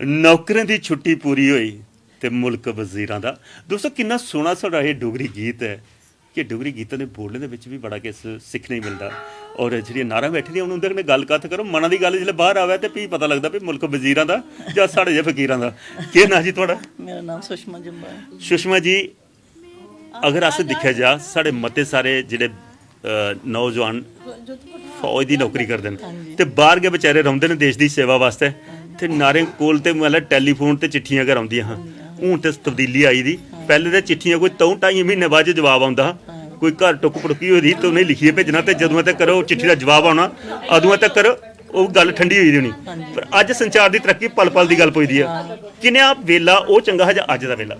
नौकरें दी छुट्टी पूरी होई ते मुल्क वजीरां दा। दोस्तो, किन्ना सोह्ना साढ़ा एह् डोगरी गीत ऐ कि डोगरी गीतें दे बोलने दे बिच बी बड़ा किश सिक्खने गी मिलदा। और जेह्ड़ियां नारां बैठी दियां, हून उं'दे कन्नै गल्ल कत्थ करो, मना दी गल्ल जिसलै बाह्र आवै ते फ्ही पता लगदा भई मुल्क वजीरां दा जां साढ़े जेह् फकीरां दा। केह् नांऽ जी थुआढ़ा? मेरा नांऽ सुषमा जम्बा ऐ। सुषमा जी, अगर अस दिक्खेआ जा, साढ़े मते सारे जेह्ड़े, अ, नौजवान फौज दी नौकरी करदे न ते बाह्र गै बेचारे रौंह्दे न देश दी सेवा वास्तै, ते नारें कोल ते मतलब टैलीफोन ते चिट्ठियां गै रौंह्दियां हां। हून ते तब्दीली आई दी, पैह्लें ते चिट्ठियां कोई द'ऊं ढाइयें म्हीने बाद च जवाब औंदा हा। कोई घर टुक्क पड़ुक्की होई दी ते उ'नेंगी लिखियै भेजना, ते जदूं तक ओह् चिट्ठी दा जवाब औना, अदूं तक ओह् गल्ल ठंडी होई दी होनी। पर अज्ज संचार दी तरक्की, पल पल दी गल्ल पुजदी ऐ। किनेहा वेला ओह् चंगा हा जां अज्ज दा वेला?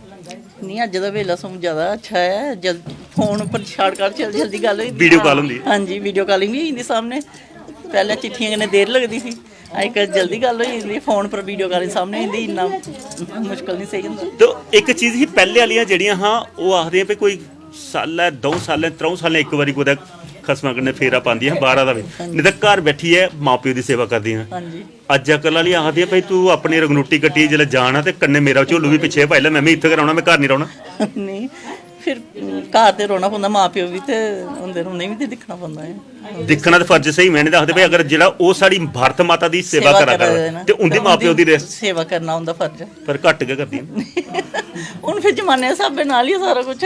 नहीं, अज्ज दा वेला सगुआं ज्यादा अच्छा ऐ। जल फोन उप्पर शार्टकट जल्दी जल्दी गल्ल होई जंदी। वीडियो कॉल होंदी। हां जी, वीडियो कॉलिंग बी होई जंदी सामने। पैह्लें चिट्ठियें कन्नै देर लगदी ही, अज्जकल जल्दी गल्ल होई जंदी, फोन पर वीडियो कॉलिंग सामने होई जंदी, इन्ना मुश्कल नहीं सेही होंदा। ते इक चीज ही, पैह्ले आह्लियां जेह्ड़ियां हां, ओह् आखदे भई कोई सालै, द'ऊं सालें, त्र'ऊं सालें इक बारी कुतै खसमा कन्नै फेरा पांदियां हियां बाह्रा दा बी, नेईं तां घर बैठियै मां प्यो दी सेवा करदियां हियां। हां जी। अज्ज अकल आह्ली आखदी भई तूं अपनी रंगनूटी कट्टियै जिसलै जाना ते कन्नै मेरा झोलू बी पिच्छे पाई लै, में बी इत्थै गै रौह्ना, में घर निं रौह्ना। नहीं, फिर घर ते रौह्ना पौंदा, मां प्यो बी ते होंदे न, उ'नेंगी बी ते दिक्खना पौंदा ऐ। दिक्खना ते फर्ज स्हेई, में निं आखदे भई अगर जेह्ड़ा ओह् साढ़ी भारत माता दी सेवा करा करदा ऐ ते उं'दी मां प्यो दी रे- सेवा करना उं'दा फर्ज ऐ। पर घट्ट गै करदियां। हून फिर जमाने दे स्हाबै नाल ही सारा कुछ।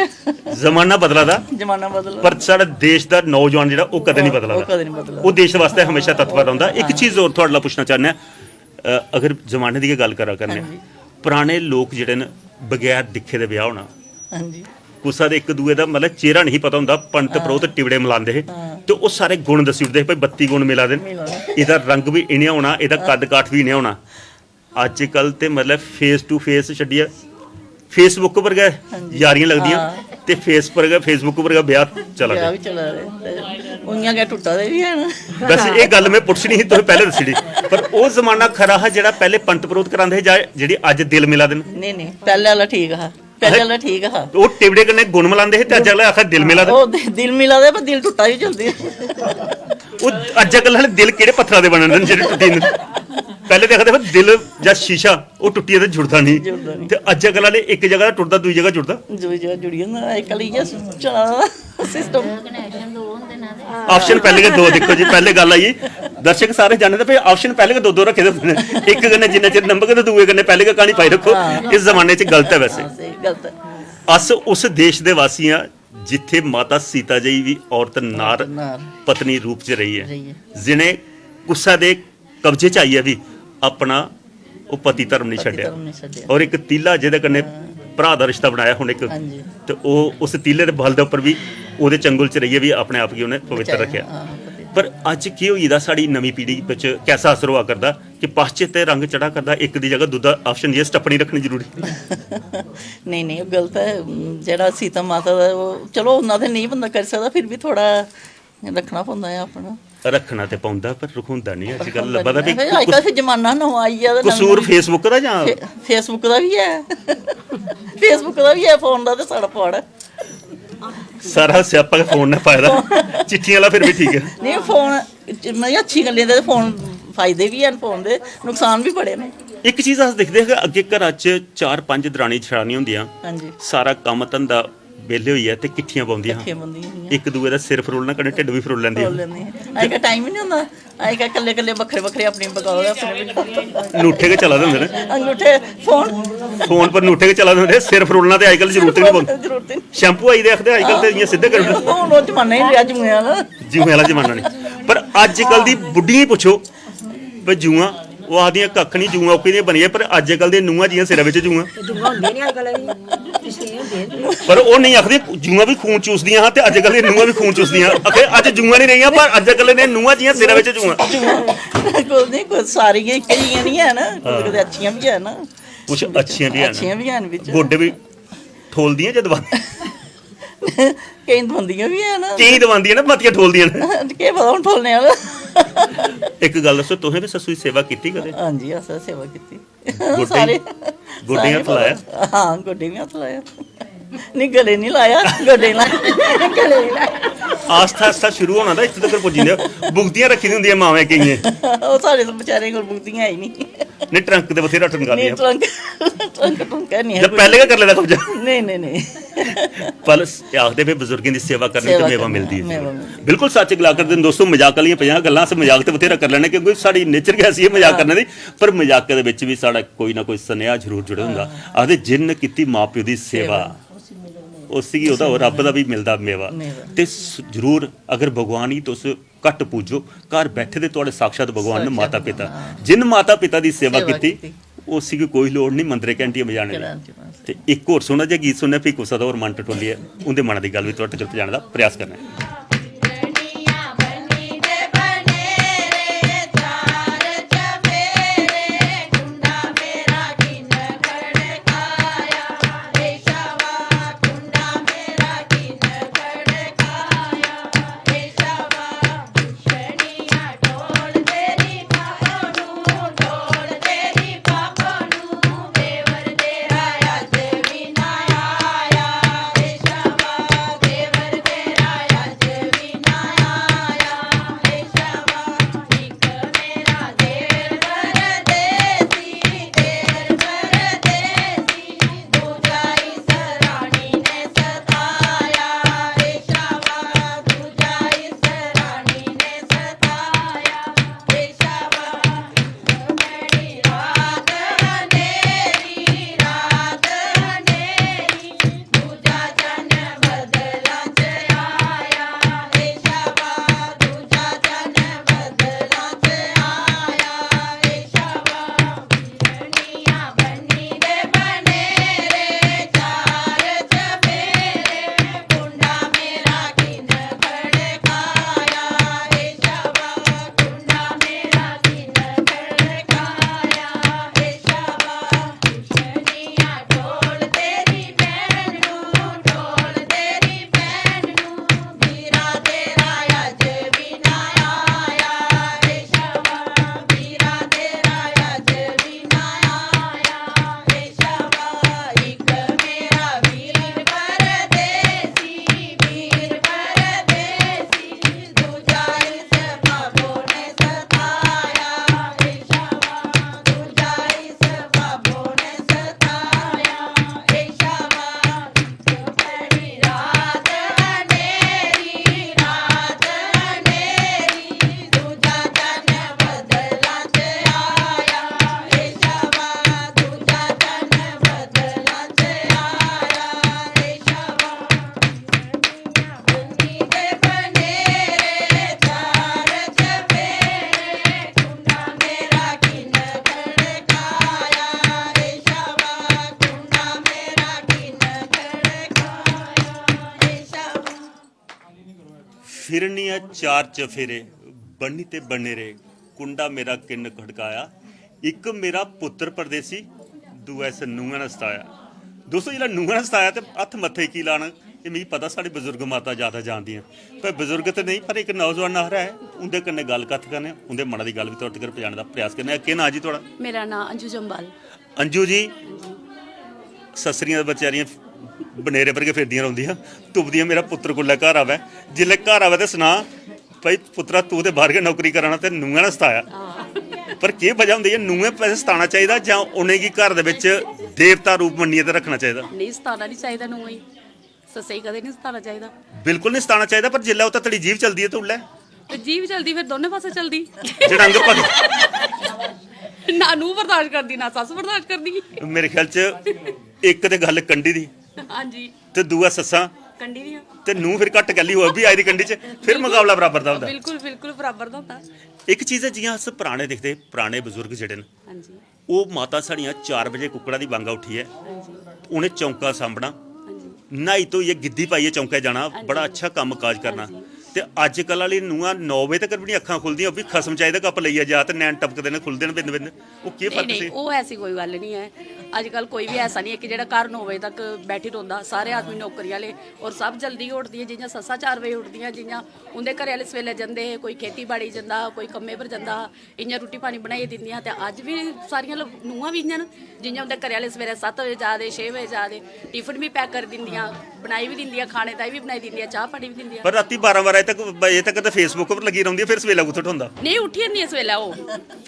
जमाना बदला दा, जमाना बदला पर साढ़ा देश दा नौजवान जेह्ड़ा ओह् कदें निं बदला ओह् दा। कदें निं बदला ओह् देश दे वास्तै हमेशा तत्पर रौंह्दा। इक चीज होर थुआढ़े कोला पुच्छना चाह्न्ने आं, अ, अगर जमाने दी गै गल्ल करा करने आं, पराने लोक जेह्ड़े न बगैर दिक्खे दे ब्याह् होना, हां जी। कुसै दे इक दूए दा मतलब चेहरा नेईं पता होंदा, पंत परोह्त टिबड़े मलांदे हे ते ओह् सारे गुण दस्सी ओड़दे हे भई बत्ती गुण मिला दे न, एह्दा रंग बी इ'नें होना, एह्दा कद काठ बी इ'नें होना। अज्जकल ते मतलब फेस टू फेस छड्डियै फेसबुक पर गै यारियां लगदियां ते फेस पर गै, फेसबुक पर गै ब्याह् चला दे। ब्याह् बी चला दे ते उ'आं गै टुट्टा दे बी हैन। बस एह् गल्ल में पुच्छनी ही, तुसें पैह्लें दस्सी ओड़ी। पर ओह् जमाना खरा हा जेह्ड़ा पैह्लें पंत परोह्त करांदे हे जां जेह्ड़ी अज्ज दिल मिला दे न? नहीं नहीं, पैह्ले आह्ला ठीक हा, पैह्ले आह्ला ठीक हा। ओह् टिबड़े कन्नै गुण मलांदे हे ते अज्ज आह्ला आखा दिल मिला दे। ओह् दि- दिल मिला दे पर दिल टुट्टा बी जल्दी। ओह् अज्ज अकल आह्ले दिल केह्ड़े पत्थरा दे बने दे न जेह्ड़े टुट्टी जंदे न? पैह्लें ते आखदे हे दिल जां शीशा ओह् टुट्टियै ते जुड़दा नेईं। जुड़दा नेईं। ते अज्ज अकल आह्ले इक जगह टुटदा, दूई जगह जुड़दा। दूई जगह जुड़ी जंदा। अज्जकल इ'यै चला दा सिस्टम। ऑप्शन पैह्लें गै दो, दिक्खो जी, पैह्लें गल्ल आई। दर्शक सारे जानदे भई ऑप्शन पैह्लें गै दो दो रक्खे दे होंदे न। इक कन्नै जिन्ना चिर नंबर ते दूए कन्नै पैह्लें गै क्हानी पाई रक्खो। इस जमाने च गलत ऐ वैसे। स्हेई गलत ऐ। अस उस देश दे वासी आं जित्थै माता सीता जी बी औरत नार नार। पत्नी रूप च रेही ऐ, रेही ऐ। जि'नें कुसै दे कब्जे च आइयै बी अपना ओह् पति धर्म निं पति छड्डेआ। धर्म निं छड्डेआ। और इक तीला जेह्दे कन्नै भ्राऽ दा रिश्ता बनाया हून इक, हां जी। ते ओह् उस तीले दे बल दे उप्पर बी ओह्दे चंगुल च रेहियै बी अपने आप गी उ'नें पवित्र बचाया, रक्खेआ। हां, पति। पर अज्ज केह् होई दा, साढ़ी नमीं पीढ़ी बिच कैसा असर होआ करदा कि पाश्चात्य रंग चढ़ा करदा, इक दी जगह दूजा ऑप्शन जे स्टप्पनी रक्खनी जरूरी। नेईं नेईं, ओह् गलत ऐ। जेह्ड़ा सीता माता दा, ओह् चलो उन्ना ते नेईं बंदा करी सकदा, फिर बी थोह्ड़ा रक्खना पौंदा ऐ अपना। रक्खना ते पौंदा पर रखोंदा नहीं। अज्जकल लब्भा दा भी अज्जकल फिर जमाना नमां आई गेआ ते कसूर नमीं- फेसबुक दा जां फे- फेसबुक दा बी ऐ। फेसबुक दा बी ऐ, फोन दा ते साढ़ा पाड़ ऐ। सारा स्यापा गै फोन ने पाए दा। चिट्ठियां आह्ला फिर बी ठीक ऐ। नहीं, फोन च- मतलब अच्छी गल्लें दे फोन फायदे बी हैन, फोन दे नुकसान बी बड़े न। इक चीज अस दिखदे हे कि अग्गें घरा च चार पंज दरानी जठानी होंदियां, हां जी। सारा कम्म धंधा बेले होइयै ते किट्ठियां बौंह्दियां किट्ठियां हां। बौंह्दियां हियां। इक दूए दा सिर फरोलना कन्नै ढिड्ड बी फरोल लैंदियां फरोल लैंदियां। अज्जकल टाइम ही नहीं होंदा। अज्जकल कल्ले कल्ले बक्खरे बक्खरे अपने पकाओ ते अपने पकाओ। नूठे गै चला दे होंदे न। अंगूठे, फोन। फोन पर नूठे गै चला दे होंदे, सिर फरोलना ते अज्जकल जरूरत ही नहीं पौंदी। जरूरत ही नहीं। शैम्पू आई दे आखदे अज्जकल ते इ'यां सिद्धे करी ओड़दे। हून ओह् जमाना ही नहीं रेहा जुएं आह्ला। जुएं आह्ला जमाना नहीं। पर अज्जकल दी बुड्ढियें गी पुच्छो भाई जुआं, ओह् आखदियां कक्ख नहीं, जुआं ओह्के दियां बनियां, पर अज्जकल दे नूंहां जियां सिरै बिच जुआं। जुआं होंदियां नहीं अज्जकल बी, पिछले होंदियां नहीं। पर ओह् नहीं आखदे जुआं बी खून चूसदियां हां ते अज्जकल दियां नूंहां बी खून चूसदियां। आखदे अज्ज जुआं नहीं रेहियां पर अज्जकल दे नूंहां जियां सिरै बिच जुआं। कोई नहीं, कोई सारियां इक्कै जियां नहीं है ना, कुछ कुछ अच्छियां भी है ना। कुछ अच्छियां भी हैन। अच्छियां भी हैन बिच। गोड्डे बी ठोलदियां जद बांह। केईं दबांदियां बी हैन। केईं दबांदियां न, मतियां ठोलदियां न। केह् पता हून ठोलने आह्ला। इक गल्ल दस्सो, तुसें बी सस्सू दी सेवा कीती कदें? हां जी, असें सेवा कीती। गोड्डें सारे गोड्डें हत्थ लाया? हां, गोड्डें बी हत्थ लाया। नहीं, गले नहीं लाया, गोड्डें लाया। गले नहीं लाया। आस्ता आस्ता शुरू होना था, इत्थै तक पुज्जी जंदे। बुगतियां रक्खी दी होंदियां मावें केइयें। ओह् साढ़े तो बेचारे कोल बुगतियां है ही नहीं। नहीं, ट्रंक ते बथेरा टंगा नहीं, दियां। ट्रंक, ट्रंक टुंक है नहीं है जब कोई। पैह्लें गै करी लेदा कब्जा। नहीं, नहीं, नहीं। पर आखदे भी बजुर्गें दी सेवा करने दी सेवा ते मेवा करने मिलदी दा, मेवा ऐ। मिलदी। बिल्कुल सच्च गला करदे न दोस्तो, मजाक आह्लियां पंजाह् गल्लां, अस मजाक ते बथेरा करी लैने क्योंकि साढ़ी नेचर गै ऐसी ऐ मजाक करने दी। पर मजाक दे बिच बी साढ़ा कोई ना कोई सनेहा जरूर जुड़े दा होंदा। आखदे जिन्न कीती मां प्यो दी सेवा, उसी गी ओह्दा रब्ब दा बी मिलदा मेवा। मेवा। ते स- जरूर अगर भगवान गी तुस घट्ट पूजो, घर बैठे दे थुआढ़े साक्षात भगवान न, साक्षात माता भगवान, पिता। हां। जिन्न माता पिता दी सेवा सेवा कीती, कीती। उसी गी कोई लोड़ नहीं मंदरे घैंटियां बजाने दी। घैंटियां बजाने। ते इक होर सुना जे गीत सुनने, फ्ही कुसै दा होर मन टटोलियै उं'दे मनै दी गल्ल बी थुआढ़े तगर पजाने दा प्रयास करने आं। फिरनिया चार चफेरे, बन्नी ते बन्नेरे, कुंडा मेरा किन्न खड़काया। इक मेरा पुत्तर परदेसी, दूआ इस नूंहा ने सताया। दोस्तो, जिसलै नूंहा ने सताया ते हत्थ मत्थे की लान? एह् मिगी पता, साढ़ी बजुर्ग माता ज्यादा जानदियां, पर बजुर्ग ते नेईं, पर इक नौजवान नारा ऐ, उं'दे कन्नै गल्ल कत्थ करने, उं'दे मना दी गल्ल बी थुआढ़े तगर पजाने दा प्रयास करने आं। केह् नांऽ जी थुआढ़ा? मेरा नांऽ अंजू जम्बाल। अंजू जी, सस्सरियां बचैरियां बनेरे पर गै फिरदियां रौंह्दियां, तुपदियां, मेरा पुत्तर कुल्लै घर आवै। जिसलै घर आवै ते सनाऽ, "भाई पुत्तरा, तूं ते बाह्र गै नौकरी करा ना ते नूंहा ने सताया।" पर केह् बजह होंदी ऐ, नूंहें पैसे सताना चाहिदा जां उ'नेंगी घर दे बिच देवता रूप मन्नियै ते रक्खना चाहिदा? नेईं, सताना निं चाहिदा नूंहें गी। सस्सै गी कदें निं सताना चाहिदा। बिल्कुल निं सताना चाहिदा, पर जिसलै ओह् ततड़ी जीभ चलदी ऐ ते उल्लै? ते जीभ चलदी, फिर दोनों पासै चलदी। जेह्ड़ा अंग पक- ना नूंह् बर्दाश्त करदी, ना सस्स बर्दाश्त करदी। मेरे ख्याल च इक ते गल्ल कंढी दी, हां जी। ते दूआ सस्सां। कंढी दियां। ते नूंह् फिर घट्ट कैल्ली होऐ, ओह् बी आई दी कंढी च, फिर बिल्कुल। मकाबला बराबर दा होंदा। बिल्कुल, बिल्कुल बराबर दा होंदा। इक चीज ऐ, जि'यां अस पराने दिखदे, पराने बजुर्ग जेह्ड़े न, हां जी। ओह् माता साढ़ियां चार बजे कुक्कड़ा दी बांगा उट्ठियै हां जी। उ'नें चौंका साम्बना, हां जी। न्हाई धोइयै गिद्दी पाइयै चौंकै जाना, हां जी। बड़ा अच्छा कम्म काज करना। हां जी। ते अज्जकल आह्ली नूंहां नौ बजे तक बी निं अक्खां खु'लदियां, ओह् बी खसम चाहिदा गप्प लेइयै जा ते नैन टपकदे न, खु'लदे न बिंद बिंद। ओह् केह् नेईं, फर्क नेईं, सी? ओह् ऐसी कोई गल्ल निं ऐ। अज्जकल कोई बी ऐसा निं ऐ कि जेह्ड़ा घर नौ बजे तक बैठी रौंह्दा। सारे आदमी नौकरी आह्ले, और सब जल्दी गै उठदियां। जि'यां सस्सां चार बजे उठदियां, जि'यां उं'दे घरै आह्ले सवेलै जंदे हे, कोई खेती बाड़ी जंदा हा, कोई कम्मै पर जंदा हा, इ'यां रुट्टी पानी बनाइयै दिंदियां। ते अज्ज बी सारियां लोक, नूंहां बी इ'यां न, जि'यां उं'दे घरै आह्ले सवेरै सत्त बजे जा दे, छे बजे जा दे, टिफिन बी पैक करी दिंदियां, बनाई बी दिंदियां, खाने ताईं बी बनाई दिंदियां, चाह् पानी बी दिंदियां। पर रातीं बारां बारां तक, बजे तक ते Facebook पर लग्गी रौंह्दी, फिर सवेला कुत्थै ठोंदा? नेईं, उट्ठी जंदियां सवेला ओह्।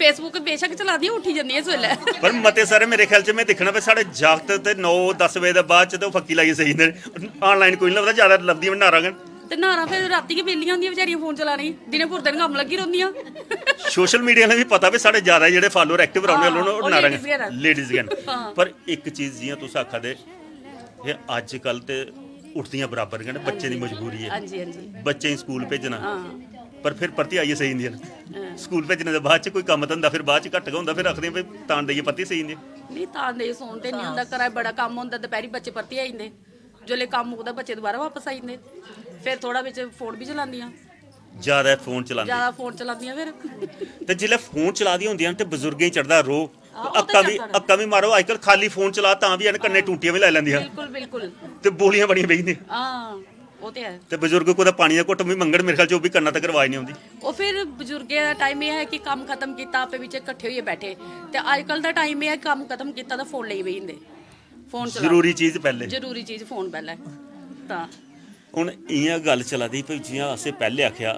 Facebook बेशक चलादियां, उट्ठी जंदियां सवेला। पर मते सारे, मेरे ख्याल च में दिक्खना भाई, साढ़े जागत ते नौ दस बजे दे बाद च ते ओह् फक्की लाइयै सेई जंदे न। Online कोई निं लभदा, जैदा लभदियां बी नारां गै न। ते नारां फिर रातीं गै बेह्लियां होंदियां बचैरियां फोन चलाने गी, दिनें पूरे दिन कम्म लग्गी रौंह्दियां। Social media आह्लें बी पता भाई, साढ़े जैदा जेह्ड़े follower active रौह्ने आह्ले न, ओह् ओह् नारां ladies गै न। Ladies गै न। हां। पर इक चीज, जि'यां तुस आखा दे, एह् अज्जकल ते उठदियां बराबर गै न, बच्चें दी मजबूरी ऐ। हां जी, हां जी। बच्चें गी स्कूल भेजना, हां। पर फिर परतियै आइयै सेई जंदियां न। हां। स्कूल भेजने दे बाद च कोई कम्म धंदा फिर बाद च घट्ट गै होंदा, फिर आखदियां भाई तान देइयै परतियै सेई जंदियां। नहीं, तां नेईं, सौन ते नहीं होंदा, घरा बड़ा कम्म होंदा, दपैह्री बच्चे परतियै आई जंदे, जिसलै कम्म मुकदा बच्चे दोबारा बापस आई जंदे, फिर थोह्ड़ा बिच फोन बी चलांदियां। ज्यादा फोन चलांदे। ज्यादा फोन चलांदियां फिर। ते जिसलै फोन चला दियां होंदियां न ते बजुर्गें गी चढ़दा रोह्। हां, ओह् ते अक्कां बी चढ़दा। अक्कां बी मारो, अजकल खाली फोन चला तां बी हैन, कन्नै टूटियां बी लाई लैंदियां। बिल्कुल, बिल्कुल। ते बोलियां बड़ियां बेही जंदियां। हां, ओह् ते है। ते बजुर्ग कुतै पानी दा घुट्ट बी मंगन, मेरे ख्याल च ओह् बी कन्ना तगर आवाज नहीं औंदी। ओह् फिर बजुर्गें दा टाइम एह् ऐ कि कम्म खत्म कीता, आपे बिच्चे किट्ठे होइयै बैठे। ते अजकल दा टाइम एह् ऐ, कम्म खत्म कीता तां फोन लेई बेही जंदे। फोन चला जरूरी चीज पैह्ले। जरूरी चीज फोन पैह्ले। तां हून इ'यां गल्ल चला दी भई, जि'यां असें पैह्ले आखेआ,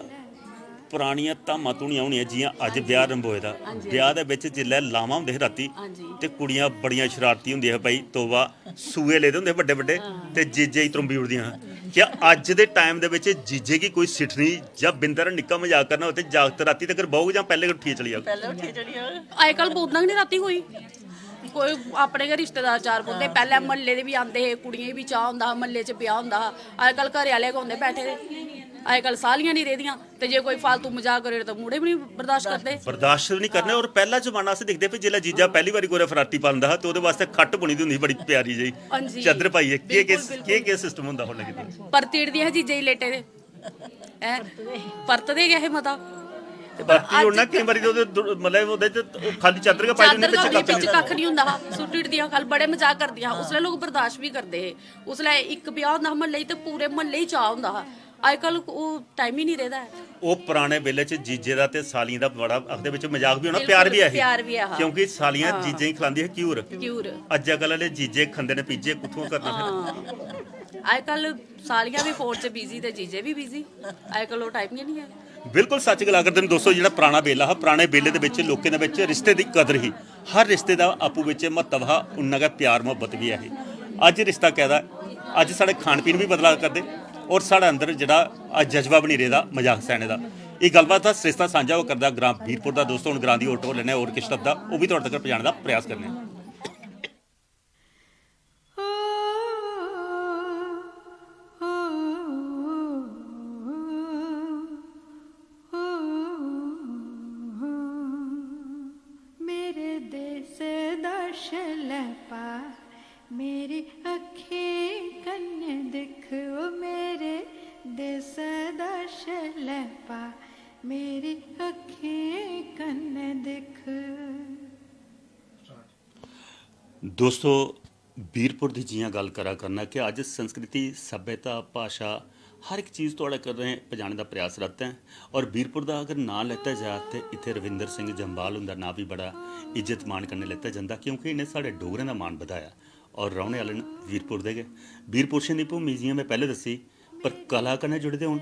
परानियां धामां धूनियां होनियां, जि'यां अज्ज ब्याह रंभोए दा। ब्याह दे बिच जिसलै लामां होंदे हे राती, हां जी। ते कुड़ियां बड़ियां शरारती होंदियां हियां, भाई तौबा, सूए लेदे होंदे बड्डे बड्डे, ते जीजे गी त्रुंबी उड़दियां हियां। क्या अज्ज दे टाइम दे बिच जीजे गी कोई सिट्ठनी जां बिंद हारा निक्का मजाक करना होऐ ते जागत राती तगर बौह्ग जां पैह्ले गै उट्ठियै चली जाग? पैह्लें उट्ठियै चली जाओ। अजकल बौंह्दा गै निं राती कोई। कोई अपने गै रिश्तेदार चार बौंह्दे, पैह्लें म्हल्ले दे बी आंदे हे, कुड़ियें गी बी चाऽ होंदा हा, म्हल्ले च ब्याह होंदा हा। अजकल घरै आह्ले गै होंदे बैठे दे। अजकल सालियां निं रेह्दियां, ते जे कोई फालतू मजाक करे ते मुड़े बी निं बर्दाश्त करदे। बर्दाश्त नहीं करने। और पैह्ला जमाना अस दिखदे भी, जिसलै जीजा पैह्ली बारी कुतै फराटी पांदा हा ते ओह्दे वास्तै खट्ट बुनी दी होंदी ही बड़ी प्यारी जेही, हां जी। चादर पाइयै। केह् केह् बिल्कुल, केह् केह् सिस्टम होंदा हा उल्लै कीते? परती ओड़दियां हियां जीजे गी लेटे दे। हैं? परतदे गै हे मता। ते परती अज्ज ओड़ना, केईं बारी ते ओह्दे दु- मतलब ओह्दे च ओह् खाल्ली चादर गै पाई चादर ओड़नी, गै बिच होंदी, कक्ख बिच निं। कक्ख निं होंदा हा, सुट्टी ओड़दियां। कल बड़े मजाक करदियां हा, उसलै लोक बर्दाश्त बी करदे हे। उसलै इक ब्याह होंदा हा म्हल्ले च, ते पूरे म्हल्ले च चाऽ होंदा हा। अजकल ओह् टाइम ही निं रेह्दा ऐ। ओह् पराने बेल्ले च जीजे दा ते सालियें दा बड़ा, आखदे, बिच मजाक बी होना, बिल्कुल, प्यार बी ऐ ही। प्यार बी ऐ हा। क्योंकि सालियां हां। जीजें गी खलांदियां हियां घ्यूर। घ्यूर। अज्जकल आह्ले जीजे खंदे न पिज्जे, कुत्थुआं करना फिर? हां। अजकल सालियां बी फोन च बिजी ते जीजे बी बिजी। अजकल ओह् टाइम गै निं ऐ। बिल्कुल सच्च गल्ल करदे न दोस्तो, जेह्ड़ा पराना बेल्ला हा, पराने बेल्ले दे बिच लोकें दे बिच रिश्ते दी कदर ही, हर रिश्ते दा आपूं बिच म्हत्तव हा, उन्ना गै प्यार मुहब्बत बी ऐ ही। अज्ज रिश्ता कैदा ऐ, अज्ज साढ़े खान पीन बी बदला करदे, और साढ़े अंदर जेह्ड़ा अज्ज जज्बा बी निं रेह्दा मजाक सैने दा। एह् गल्लबात दा सरिस्ता सांझा होआ करदा ग्रां बीरपुर दा। दोस्तो, हून ग्रां दी होर टोर लैने, होर किश लभदा, ओह् बी थुआढ़े तगर पजाने दा प्रयास करने आं। मेरे देस दा शलैपा, मेरी अक्खीं कन्नै दिक्ख, ओ मेरे देस दा शलैपा, मेरी अक्खीं कन्नै दिक्ख। दोस्तो, बीरपुर दी जि'यां गल्ल करा करना कि अज्ज संस्कृति, सभ्यता, भाशा, हर इक चीज थुआढ़े कन्नै पजाने दा प्रयासरत ऐ। और बीरपुर दा अगर नांऽ लैता जा ते इत्थै रविंदर सिंह जम्वाल हुंदा नांऽ बी बड़ा इज्जत मान कन्नै लैता जंदा, क्योंकि इ'नें साढ़े डोगरें दा मान बधाया। और रौह्ने आह्ले न बीरपुर दे गै। बीर पुरशें दी भूमि, जि'यां में पैह्लें दस्सी, पर कला कन्नै जुड़े दे होन,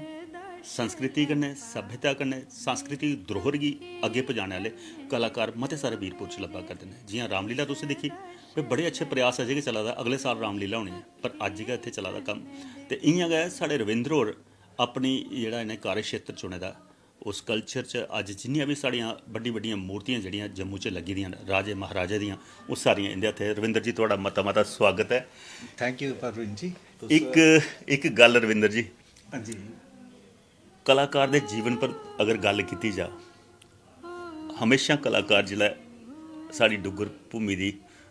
संस्कृति कन्नै, सभ्यता कन्नै, सांस्कृतिक धरोहर गी अग्गें पजाने आह्ले कलाकार मते सारे बीरपुर च लब्भा करदे न। जि'यां रामलीला तुसें दिक्खी, ते बड़े अच्छे प्रयास अजें गै चला दा, अगले साल रामलीला होनी ऐ, पर अज्ज गै इत्थै चला दा कम्म। ते इ'यां गै साढ़े रविंद्र होर अपनी जेह्ड़ा इ'नें कार्यक्षेत्र चुने दा, उस कल्चर च अज्ज जिन्नियां बी साढ़ियां बड्डी बड्डियां मूर्तियां जेह्ड़ियां जम्मू च लग्गी दियां न राजे महाराजे दियां, ओह् सारियां इं'दे हत्थें। रविंद्र जी, थुआढ़ा मता मता सुआगत ऐ। Thank U Parveen ji. तुस इक इक गल्ल रविंद्र जी, हां जी। कलाकार दे जीवन पर अगर गल्ल कीती जा, हमेशा कलाकार जिसलै साढ़ी डुग्गर भूमि दी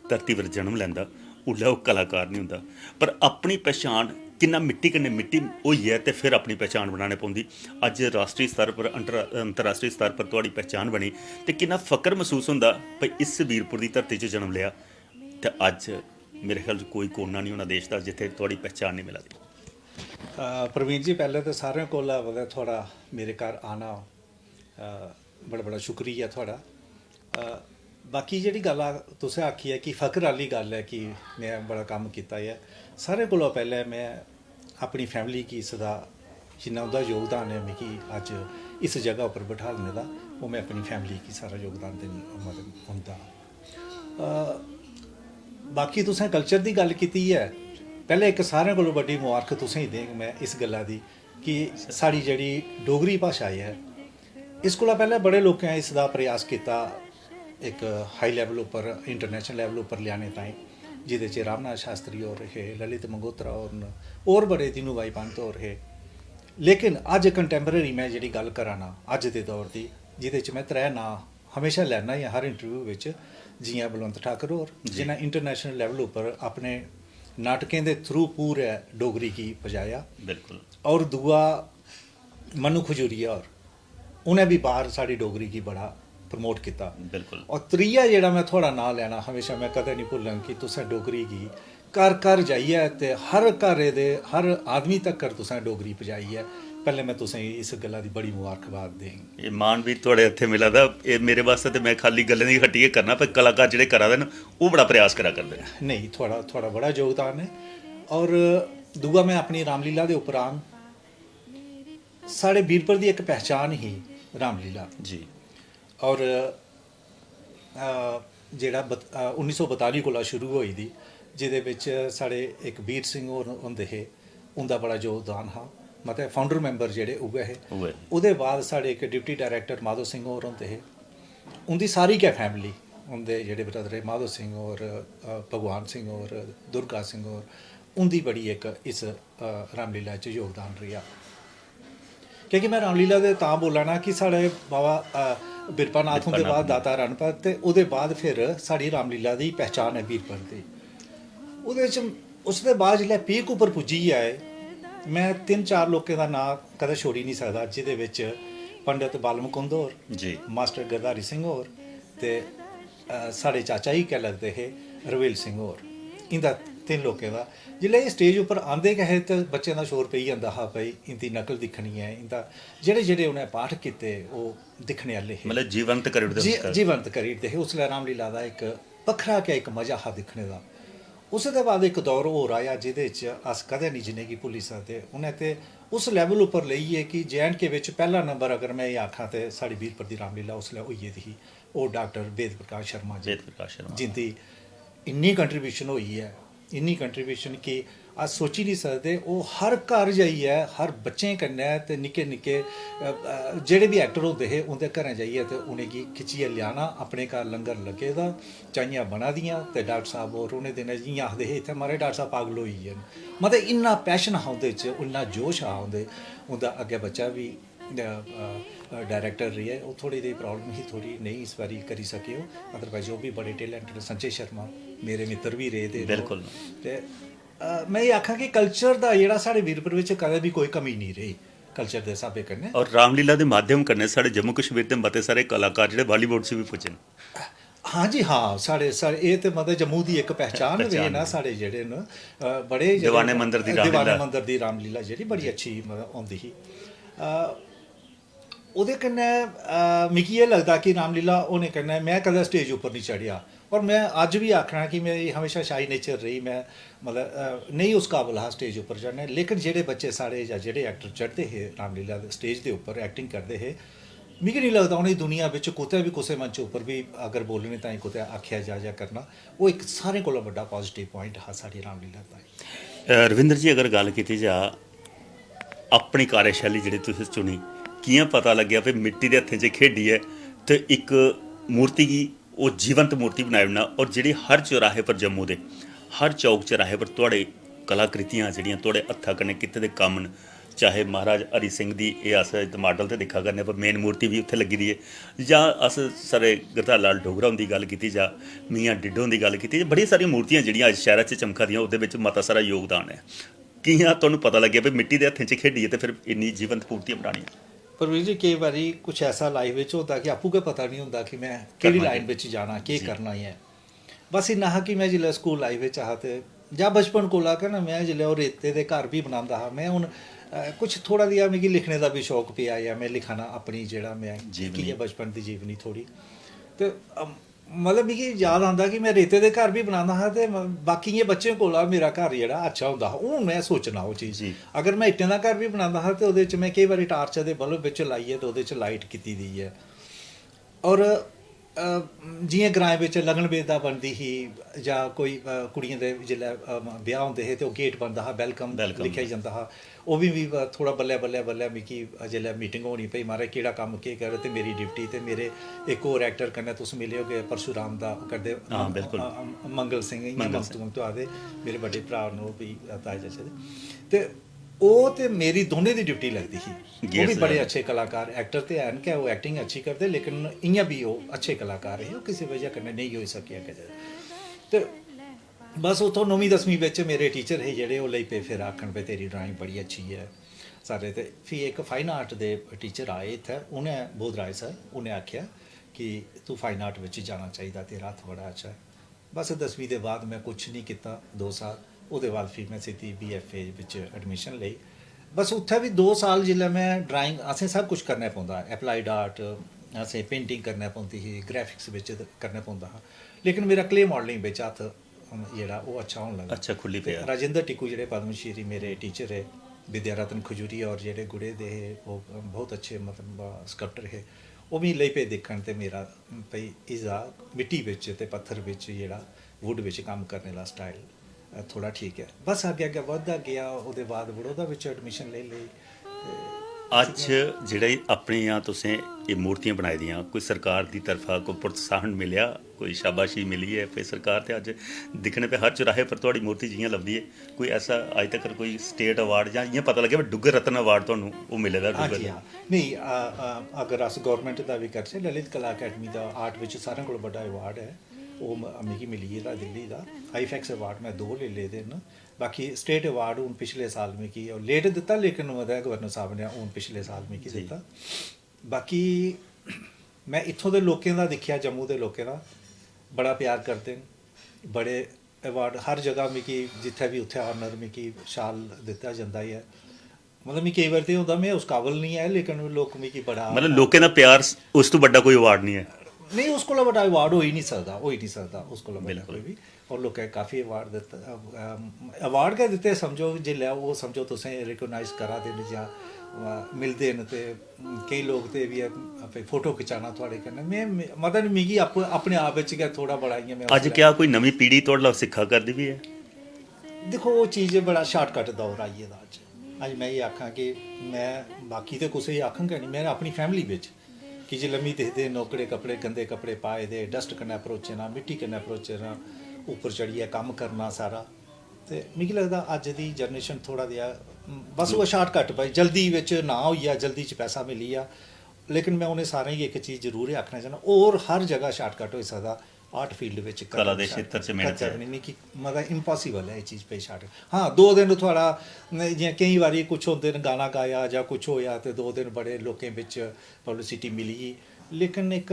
धरती पर जन्म लैंदा, उसलै ओह् कलाकार निं होंदा, पर अपनी पछान किन्ना मिट्टी कन्नै मिट्टी होइयै ते फिर अपनी पछान बनाने पौंदी। अज्ज राश्ट्री स्तर पर, अंतर-, अंतर्राश्ट्री स्तर पर थुआढ़ी पछान बनी, ते किन्ना फकर मसूस होंदा भई इस बीरपुर दी धरती च जन्म लेआ, ते अज्ज मेरे ख्याल च कोई कोना निं होना देश दा जित्थै थुआढ़ी पछान निं मिला दी। अ, प्रवीण जी, पैह्लें ते सारें कोला मतलब थुआढ़ा मेरे घर आना, अ, बड़ा बड़ा शुक्रिया थुआढ़ा। अ, बाकी जेह्ड़ी गल्ल आ-, तुसें आखी ऐ कि फख्र आह्ली गल्ल ऐ कि में बड़ा कम्म कीता ऐ, सारें कोला पैह्लें में अपनी फैमिली गी इसदा, जिन्ना उं'दा योगदान ऐ मिगी अज्ज इस जगह उप्पर बठालने दा, ओह् में अपनी फैमिली गी सारा योगदान देने, मतलब, उं'दा। अ, बाकी तुसें कल्चर दी गल्ल कीती ऐ, पैह्लें इक सारें कोला बड्डी मुबारक तुसें गी देङ में इस गल्ला दी कि साढ़ी जेह्ड़ी डोगरी भाशा ऐ, इस कोला पैह्लें बड़े लोकें इसदा प्रयास कीता इक हाई लेवल उप्पर, इंटरनेशनल लेवल उप्पर लेआने ताईं, जेह्दे च रामनाथ शास्त्री होर हे, ललित मंगोत्रा होर न, होर बड़े, दीनू भाई पंत होर हे। लेकिन अज्ज कंटैम्परेरी में जेह्ड़ी गल्ल करा ना अज्ज दे दौर दी, जेह्दे च में त्रै नांऽ हमेशा लैना ऐ हर इंटरव्यू बिच, जियां बलवंत ठाकर होर, जिनें इंटरनेशनल लेवल उप्पर अपने नाटकें दे थ्रू पूरे डोगरी गी पजाया। बिल्कुल। और दूआ मनु खजूरिया होर, उ'नें बी बाहर साढ़ी डोगरी गी बड़ा प्रमोट कीता। बिल्कुल। और त्रीया जेह्ड़ा में थुआढ़ा नांऽ लैना, हमेशा में कदें नहीं भुल्लङ कि तुसें डोगरी गी घर घर जाइयै ते हर घरै दे हर आदमी तक्कर तुसें डोगरी पजाई ऐ। पैह्लें में तुसें गी इस गल्ला दी बड़ी मुबारकबाद देङ। एह् मान बी थुआढ़े हत्थें मिला दा। एह् मेरे बास्तै ते, में खाल्ली गल्लें दी हट्टी गै करना, पर कलाकार जेह्ड़े करा दे न, ओह् बड़ा प्रयास करा करदे न। नेईं, थुआढ़ा थुआढ़ा बड़ा योगदान ऐ। और दूआ, में अपनी रामलीला दे उप्पर आङ। साढ़े बीरपुर दी इक पहचान ही रामलीला। जी। और अ, जेह्ड़ा बत- अ, उन्नी सौ बताली कोला शुरू होई दी, जेह्दे बिच साढ़े इक बीर सिंह होर होंदे हे, उं'दा बड़ा योगदान हा। मतलब, फाउंडर मैंबर जेह्ड़े उ'ऐ हे। उ'ऐ। ओह्दे बाद साढ़े इक डिप्टी डायरैक्टर माधो सिंह होर होंदे हे। उं'दी सारी गै फैमिली, उं'दे जेह्ड़े ब्रदर हे, माधो सिंह होर, अ, भगवान सिंह होर, दुर्गा सिंह होर, उं'दी बड़ी इक इस, अ, रामलीला च योगदान रेहा। क्योंकि में रामलीला दे तां बोल्ला ना कि साढ़े बाबा, अ, बिरपानाथ हुंदे बाद दाता रणपत, ते ओह्दे बाद फिर साढ़ी रामलीला दी पहचान ऐ बीरपुर दी। ओह्दे च, उसदे बाद जिसलै पीक उप्पर पुज्जी आए, में तिन्न चार लोकें दा नांऽ कदें छोड़ी निं सकदा, जेह्दे बिच पंडत बाल मुकुंद होर, जी। मास्टर गरधारी सिंह होर ते, अ, साढ़े चाचा जी गै लगदे हे रवेल सिंह होर। इं'दा, तिन्न लोकें दा, जिसलै एह् स्टेज उप्पर आंदे गै हे ते बच्चें दा शोर पेई जंदा हा, भाई, इं'दी नकल दिक्खनी ऐ, इं'दा, जेह्ड़े जेह्ड़े उ'नें पाठ कीते, ओह् दिक्खने आह्ले हे। मतलब, जीवंत करी ओड़दे जी-, उसका। जीवंत करी ओड़दे हे। उसलै रामलीला दा इक बक्खरा गै इक मजा हा दिक्खने दा। उसदे बाद इक दौर होर आया, जेह्दे च अस कदें निं जि'नेंगी भुल्ली सकदे। उ'नें ते उस लेवल उप्पर लेइयै कि जे एंड के बिच पैह्ला नंबर, अगर में एह् आखां, ते साढ़ी बीरपुर दी रामलीला उसलै होई गेदी ही, ओह् डाक्टर वेद प्रकाश शर्मा जी, वेद प्रकाश शर्मा। जिं'दी इन्नी कंट्रीब्यूशन होई ऐ, इन्नी कंट्रीब्यूशन कि अस सोची निं सकदे। ओह् हर घर जाइयै, हर बच्चें कन्नै ते निक्के निक्के, अ, अ, जेह्ड़े बी एक्टर होंदे हे, उं'दे घरें जाइयै ते उ'नेंगी खिच्चियै लेआना। अपने घर लंगर लग्गे दा, चाहियां बना दियां, ते डाक्टर साहब होर उ'नें दिनें जि'यां आखदे हे, "इत्थै, महाराज, डाक्टर साहब पागल होई गे न।" मतलब, इन्ना पैशन हा उं'दे च, इन्ना जोश हा उं'दे, उं'दा अग्गें बच्चा बी, अ, अ, डायरैक्टर रेहा। ओह् थोह्ड़ी जेही प्रॉब्लम ही, थोह्ड़ी नेईं इस बारी करी सके ओह्, अदरवाइज ओह् बी बड़े टैलेंटेड, संजय शर्मा मेरे मित्तर बी रेह् दे न। बिल्कुल। ते, अ, में एह् आखां कि कल्चर दा जेह्ड़ा, साढ़े बीरपुर बिच कदें बी कोई कमी निं रेही कल्चर दे स्हाबै कन्नै। और रामलीला दे माध्यम कन्नै साढ़े जम्मू कश्मीर दे मते सारे कलाकार जेह्ड़े बालीवुड च बी पुज्जे न। हां जी, हां, साढ़े, साढ़े, एह् ते मतलब जम्मू दी इक पहचान रेही ना, साढ़े जेह्ड़े न, अ, बड़े जेह्ड़े दीवाने मंदर दी रामलीला। दीवाने मंदर दी रामलीला जेह्ड़ी बड़ी अच्छी, मतलब, होंदी ही। अ, ओह्दे कन्नै, अ, मिगी एह् लगदा कि रामलीला होने कन्नै में कदें स्टेज उप्पर निं चढ़ेआ, और में अज्ज बी आखना कि मेरी हमेशा शाई नेचर रेही। में, मतलब, अ, नेईं उस काबल हा स्टेज उप्पर चढ़ने, लेकिन जेह्ड़े बच्चे साढ़े जां जेह्ड़े एक्टर चढ़दे हे रामलीला दे स्टेज दे उप्पर, एक्टिंग करदे हे, मिगी निं लगदा उ'नेंगी दुनिया बिच कुतै बी, कुसै मंच उप्पर बी अगर बोलने ताईं कुतै आखेआ जा जां करना, ओह् इक सारें कोला बड्डा पॉजिटिव प्वाइंट हा साढ़ी रामलीला ताईं। अ, रविंद्र जी, अगर गल्ल कीती जा अपनी कार्यशैली जेह्ड़ी तुसें चुनी, कि'यां पता लग्गेआ भई मिट्टी दे हत्थें च खेढियै ते इक मूर्ति गी, ओह् जीवंत मूर्ति बनाई ओड़ना, और जेह्ड़ी हर चौराहे पर, जम्मू दे हर चौक चौराहे पर थुआढ़े कलाकृतियां जेह्ड़ियां थुआढ़े हत्था कन्नै कीते दे कम्म न, चाहे महाराज हरि सिंह दी, एह् अस इत्त माडल ते दिक्खा करने, पर मेन मूर्ति बी उत्थै लग्गी दी ऐ, जां अस सर गरधारी लाल डोगरा हुंदी गल्ल कीती जा, मियां डिड्डो हुंदी गल्ल कीती जा, बड़ियां सारियां मूर्तियां जेह्ड़ियां अज्ज शैह्रा च चमका दियां, ओह्दे बिच मता सारा योगदान ऐ। कि'यां तुहानू पता लग्गेआ भई मिट्टी दे हत्थें च खेढियै ते फिर इन्नी जीवंत मूर्तियां बनानियां? प्रवीण जी, केईं बारी कुछ ऐसा लाइफ बिच होंदा कि आपूं गै पता निं होंदा कि में केह्ड़ी लाइन बिच जाना, केह् करना ऐ। बस इन्ना हा कि में जिसलै स्कूल लाइफ बिच हा ते जां बचपन कोला गै ना, में जिसलै ओह् रेते दे घर बी बनांदा हा, में हून, अ, कुछ थोह्ड़ा जेहा मिगी लिखने दा बी शौक पेआ, जां में लिखा ना अपनी, जेह्ड़ा में जीवनी। कि'यां बचपन दी जीवनी थोह्ड़ी। ते, अम, मतलब, मिगी याद आंदा कि में रेते दे घर बी बनांदा हा ते म-, बाकियें बच्चें कोला मेरा घर जेह्ड़ा अच्छा होंदा हा। हून में सोचना ओह् चीज़। जी। अगर में इट्टें दा घर बी बनांदा हा ते ओह्दे च में केईं बारी टार्च दे बल्ब बिच लाइयै ते ओह्दे च लाइट कीती दी ऐ। और, अ, जि'यां ग्राएं बिच लगन बेदा बनदी ही जां कोई, अ, कुड़ियें दे जिसलै, अ, ब्याह् होंदे हे ते ओह् गेट बनदा हा, welcome welcome। लिखेआ जंदा हा। ओह् बी, बी थोह्ड़ा बल्लें, बल्लें, बल्लें मिगी जिसलै मीटिंग होनी, भई, "महाराज, केह्ड़ा कम्म केह् कर?" ते मेरी ड्यूटी ते मेरे इक होर एक्टर कन्नै तुस मिले होगे, परशुराम दा ओह् करदे, हां, बिल्कुल। अ, अ, मंगल सिंह, इ'यां मंगल मंगतू, मंगतू आखदे, मेरे बड्डे भ्राऽ न ओह्, बी, अ, ताए चाचे दे। ते ओह् ते मेरी दोनें दी ड्यूटी लगदी ही। ओह् Yes, बी बड़े sir. अच्छे कलाकार, एक्टर ते हैन, क्या ओह् एक्टिंग अच्छी करदे, लेकिन इ'यां बी ओह् अच्छे कलाकार हे, ओह् किसी वजह कन्नै नेईं होई सकेआ अग्गें जाइयै। ते बस उत्थों नौमीं दसमीं बिच मेरे टीचर हे जेह्ड़े, ओह् लेई पे फिर आखन, "भाई, तेरी ड्राइंग बड़ी अच्छी ऐ।" सारे ते फ्ही इक फाइन आर्ट दे टीचर आए इत्थै, उ'नें, बोध राय सर, उ'नें आखेआ कि "तू फाइन आर्ट बिच जाना चाहिदा, तेरा हत्थ बड़ा अच्छा ऐ।" बस दसमीं दे बाद में कुछ निं कीता दो साल। ओह्दे बाद फ्ही में सिद्धी बी एफ ए बिच एडमिशन लेई। बस उत्थै बी दो साल जिसलै में ड्राइंग, असें सब कुछ करना पौंदा, अप्लाइड आर्ट, असें पेंटिंग करना पौंदी ही, ग्राफिक्स बिच करना पौंदा हा, लेकिन मेरा क्ले मॉडलिंग बिच हत्थ, अम, जेह्ड़ा ओह् अच्छा होन लगा। अच्छा, खु'ल्ली पेआ। राजेंद्र टिक्कू जेह्ड़े पद्म श्री मेरे टीचर हे, विद्या रत्न खजूरिया होर जेह्ड़े गुड़े दे हे, ओह् बहुत अच्छे, मतलब, स्कल्पटर हे। ओह् मिगी लेई पे दिक्खन ते मेरा, भई, इसदा मिट्टी बिच ते पत्थर बिच जेह्ड़ा वुड बिच कम्म करने दा स्टाइल थोह्ड़ा ठीक ऐ। बस अग्गें अग्गें बधदा गेआ, ओह्दे बाद बड़ौदा बिच एडमिशन लेई लेई। अज्ज जेह्ड़ा एह् अपनियां तुसें एह् मूर्तियां बनाई दियां, कोई सरकार दी तरफा कोई प्रोत्साहन मिलेआ, कोई शाबाशी मिली ऐ कोई सरकार? ते अज्ज दिक्खने पे हर चौराहे पर थुआड़ी मूर्ति जि'यां लभदी ऐ, कोई ऐसा अज्ज तक कोई स्टेट अवार्ड जां इ'यां पता लग्गेआ, डुग्गर रत्न अवार्ड तुहानू ओह् मिले दा हाँ डुग्गर जी, दा? हाँ। नहीं, आ, आ, अगर अस गौरमेंट दा बी करचै, ललित कला अकैडमी दा आर्ट बिच सारें कोला बड्डा अवार्ड ऐ, ओह् म-, मिगी मिली गेदा दिल्ली दा। आईफैक्स अवार्ड में दो लेई लेदे न। बाकी स्टेट अवार्ड हून पिछले साल मिगी, लेट दित्ता, लेकिन मतलब गवर्नर साहब ने हून पिछले साल मिगी जी। दित्ता। बाकी में इत्थों दे लोकें दा दिक्खेआ, जम्मू दे लोकें दा बड़ा प्यार करदे न। बड़े अवार्ड हर जगह मिगी, जित्थै बी उत्थै ऑनर मिगी शाल दित्ता जंदा ऐ। मतलब, मिगी केई बार ते होंदा में उस काबल निं ऐ, लेकिन लोक मिगी बड़ा मतलब लोकें दा प्यार, उस तो बड्डा कोई अवार्ड नहीं है। नहीं, उस कोला बड्डा अवार्ड होई निं सकदा, होई निं सकदा उस कोला बड्डा बिल्कुल। कोई बी। और लोकें काफी अवार्ड दित्ता, अवार्ड गै दित्ते, समझो, जिसलै ओह् समझो तुसें रिकॉग्नाइज करा दे न जां, अ, मिलदे न, ते केई लोक ते बी, अ, फोटो खिचाना थुआढ़े कन्नै। में, में, मतलब, मिगी आपूं, अपने आप बिच गै थोह्ड़ा बड़ा इ'यां में अज्ज क्या कोई नमीं पीढ़ी थुआढ़े नाल सिक्खा करदी बी ऐ? दिक्खो, ओह् चीज बड़ा शार्टकट दौर आई गेदा अज्ज। अज्ज में एह् आखां कि में बाकी ते कुसै गी आखङ गै निं, में अपनी फैमिली बिच कि जिसलै मिगी दिखदे न ओकड़े कपड़े, गंदे कपड़े पाए दे, डस्ट कन्नै भरोचे ना, मिट्टी कन्नै भरोचे ना, उप्पर चढ़ियै कम्म करना सारा, ते मिगी लगदा अज्ज दी जनरेशन थोह्ड़ा देआ, बस ओह् शार्टकट भाई, जल्दी बिच नांऽ होई गेआ, जल्दी च पैसा मिली गेआ। लेकिन में उ'नें सारें गी इक चीज जरूर एह् आखना चाह्न्नां, होर हर जगह शार्टकट होई सकदा, आर्ट फील्ड बिच कला दे क्षेत्र च मेहनत खर्चा ऐ। बी निं, मिगी मतलब इम्पासिबल ऐ एह् चीज पे शार्ट। हाँ, दो दिन थुआढ़ा, जि'यां केईं बारी कुछ होंदे न, गाना गाया जां कुछ होआ ते दो दिन बड़े लोकें बिच पब्लिसिटी मिली गेई, लेकिन इक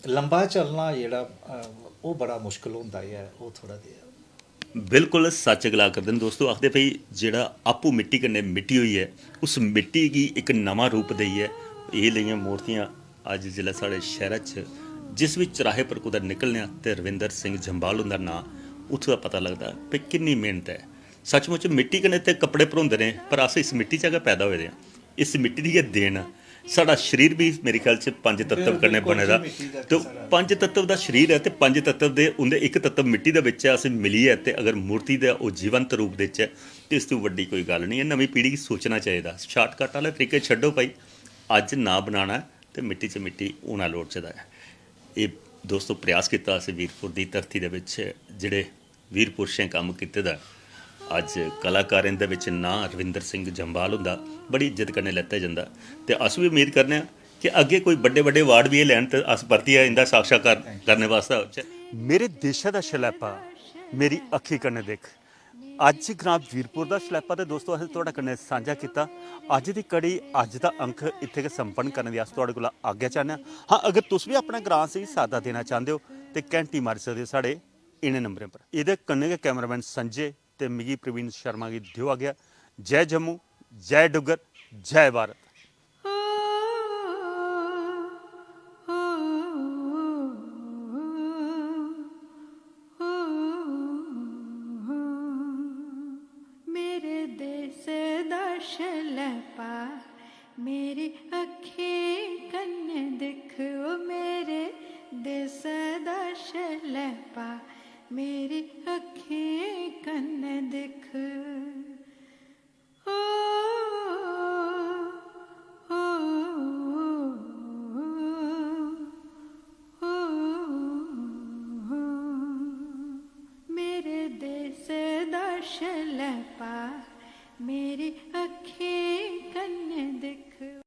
लंबा चलना जेह्ड़ा, अ, ओह् बड़ा मुश्कल होंदा ऐ, ओह् थोह्ड़ा देआ। बिल्कुल सच्च गला करदे न दोस्तो। आखदे भई जेह्ड़ा आपूं मिट्टी कन्नै मिट्टी होइयै उस मिट्टी गी इक नमां रूप देइयै एह् लेइयां मूर्तियां अज्ज जिसलै साढ़े शैह्रा च जिस बी चराहे पर कुतै निकलने आं ते रविंदर सिंह जम्वाल हुंदा नांऽ उत्थूं दा पता लगदा भई किन्नी मेह्नत ऐ। सचमुच मिट्टी कन्नै ते कपड़े भरोंदे न, पर अस इस मिट्टी चा गै पैदा होए दे आं, इस मिट्टी दी गै देन आं। साढ़ा शरीर बी मेरे ख्याल च पंज तत्व कन्नै बने दा। ते पंज तत्व दा शरीर ऐ ते पंज तत्व दे उं'दे इक तत्व मिट्टी दे बिच ऐ। अस मिलियै ते अगर मूर्ति दा ओह् जीवंत रूप देचै ते इस तों बड्डी कोई गल्ल निं ऐ। नमीं पीढ़ी गी सोचना चाहिदा। शार्टकट आह्ले तरीके छड्डो भाई, अज्ज नांऽ बनाना ऐ ते मिट्टी च मिट्टी होना लोड़चदा ऐ। एह् दोस्तो प्रयास कीता असें वीरपुर दी धरती दे बिच जेह्ड़े वीर पुरुषें कम्म कीते दा। अज्ज कलाकारें दे बिच नांऽ रविंदर सिंह जम्वाल हुंदा बड़ी इज्जत कन्नै लैता जंदा ते अस बी उम्मीद करने आं कि अग्गें कोई बड्डे बड्डे अवार्ड बी एह् लैन ते अस परतियै इं'दा साक्षात्कार करने वास्तै औचै। मेरे देशै दा शलैपा मेरी अक्खीं कन्नै दिक्ख। अज्ज ग्रां वीरपुर दा शलैपा ते दोस्तो असें थुआढ़े कन्नै सांझा कीता। अज्ज दी कड़ी, अज्ज दा अंक इत्थै गै संपन्न करने दी अस थुआढ़े कोला आज्ञा चाह्न्ने आं। हां, अगर तुस बी अपने ग्रां च सादा देना चांह्दे ओ ते घैंटी मारी सकदे ओ साढ़े इ'नें नंबरें पर। एह्दे कन्नै गै कैमरामैन संजय ते मिगी प्रवीण शर्मा गी देओ आज्ञा। जय जम्मू, जय डुग्गर, जय भारत। मेरे देश दा शलैपा मेरी अक्खीं कन्नै दिक्ख, ओ मेरे देश दा शलैपा मेरी अक्खीं कन्नै दिक्ख। ओ, ओ, ओ, मेरे देश दा शलैपा मेरी अक्खीं कन्नै दिक्ख।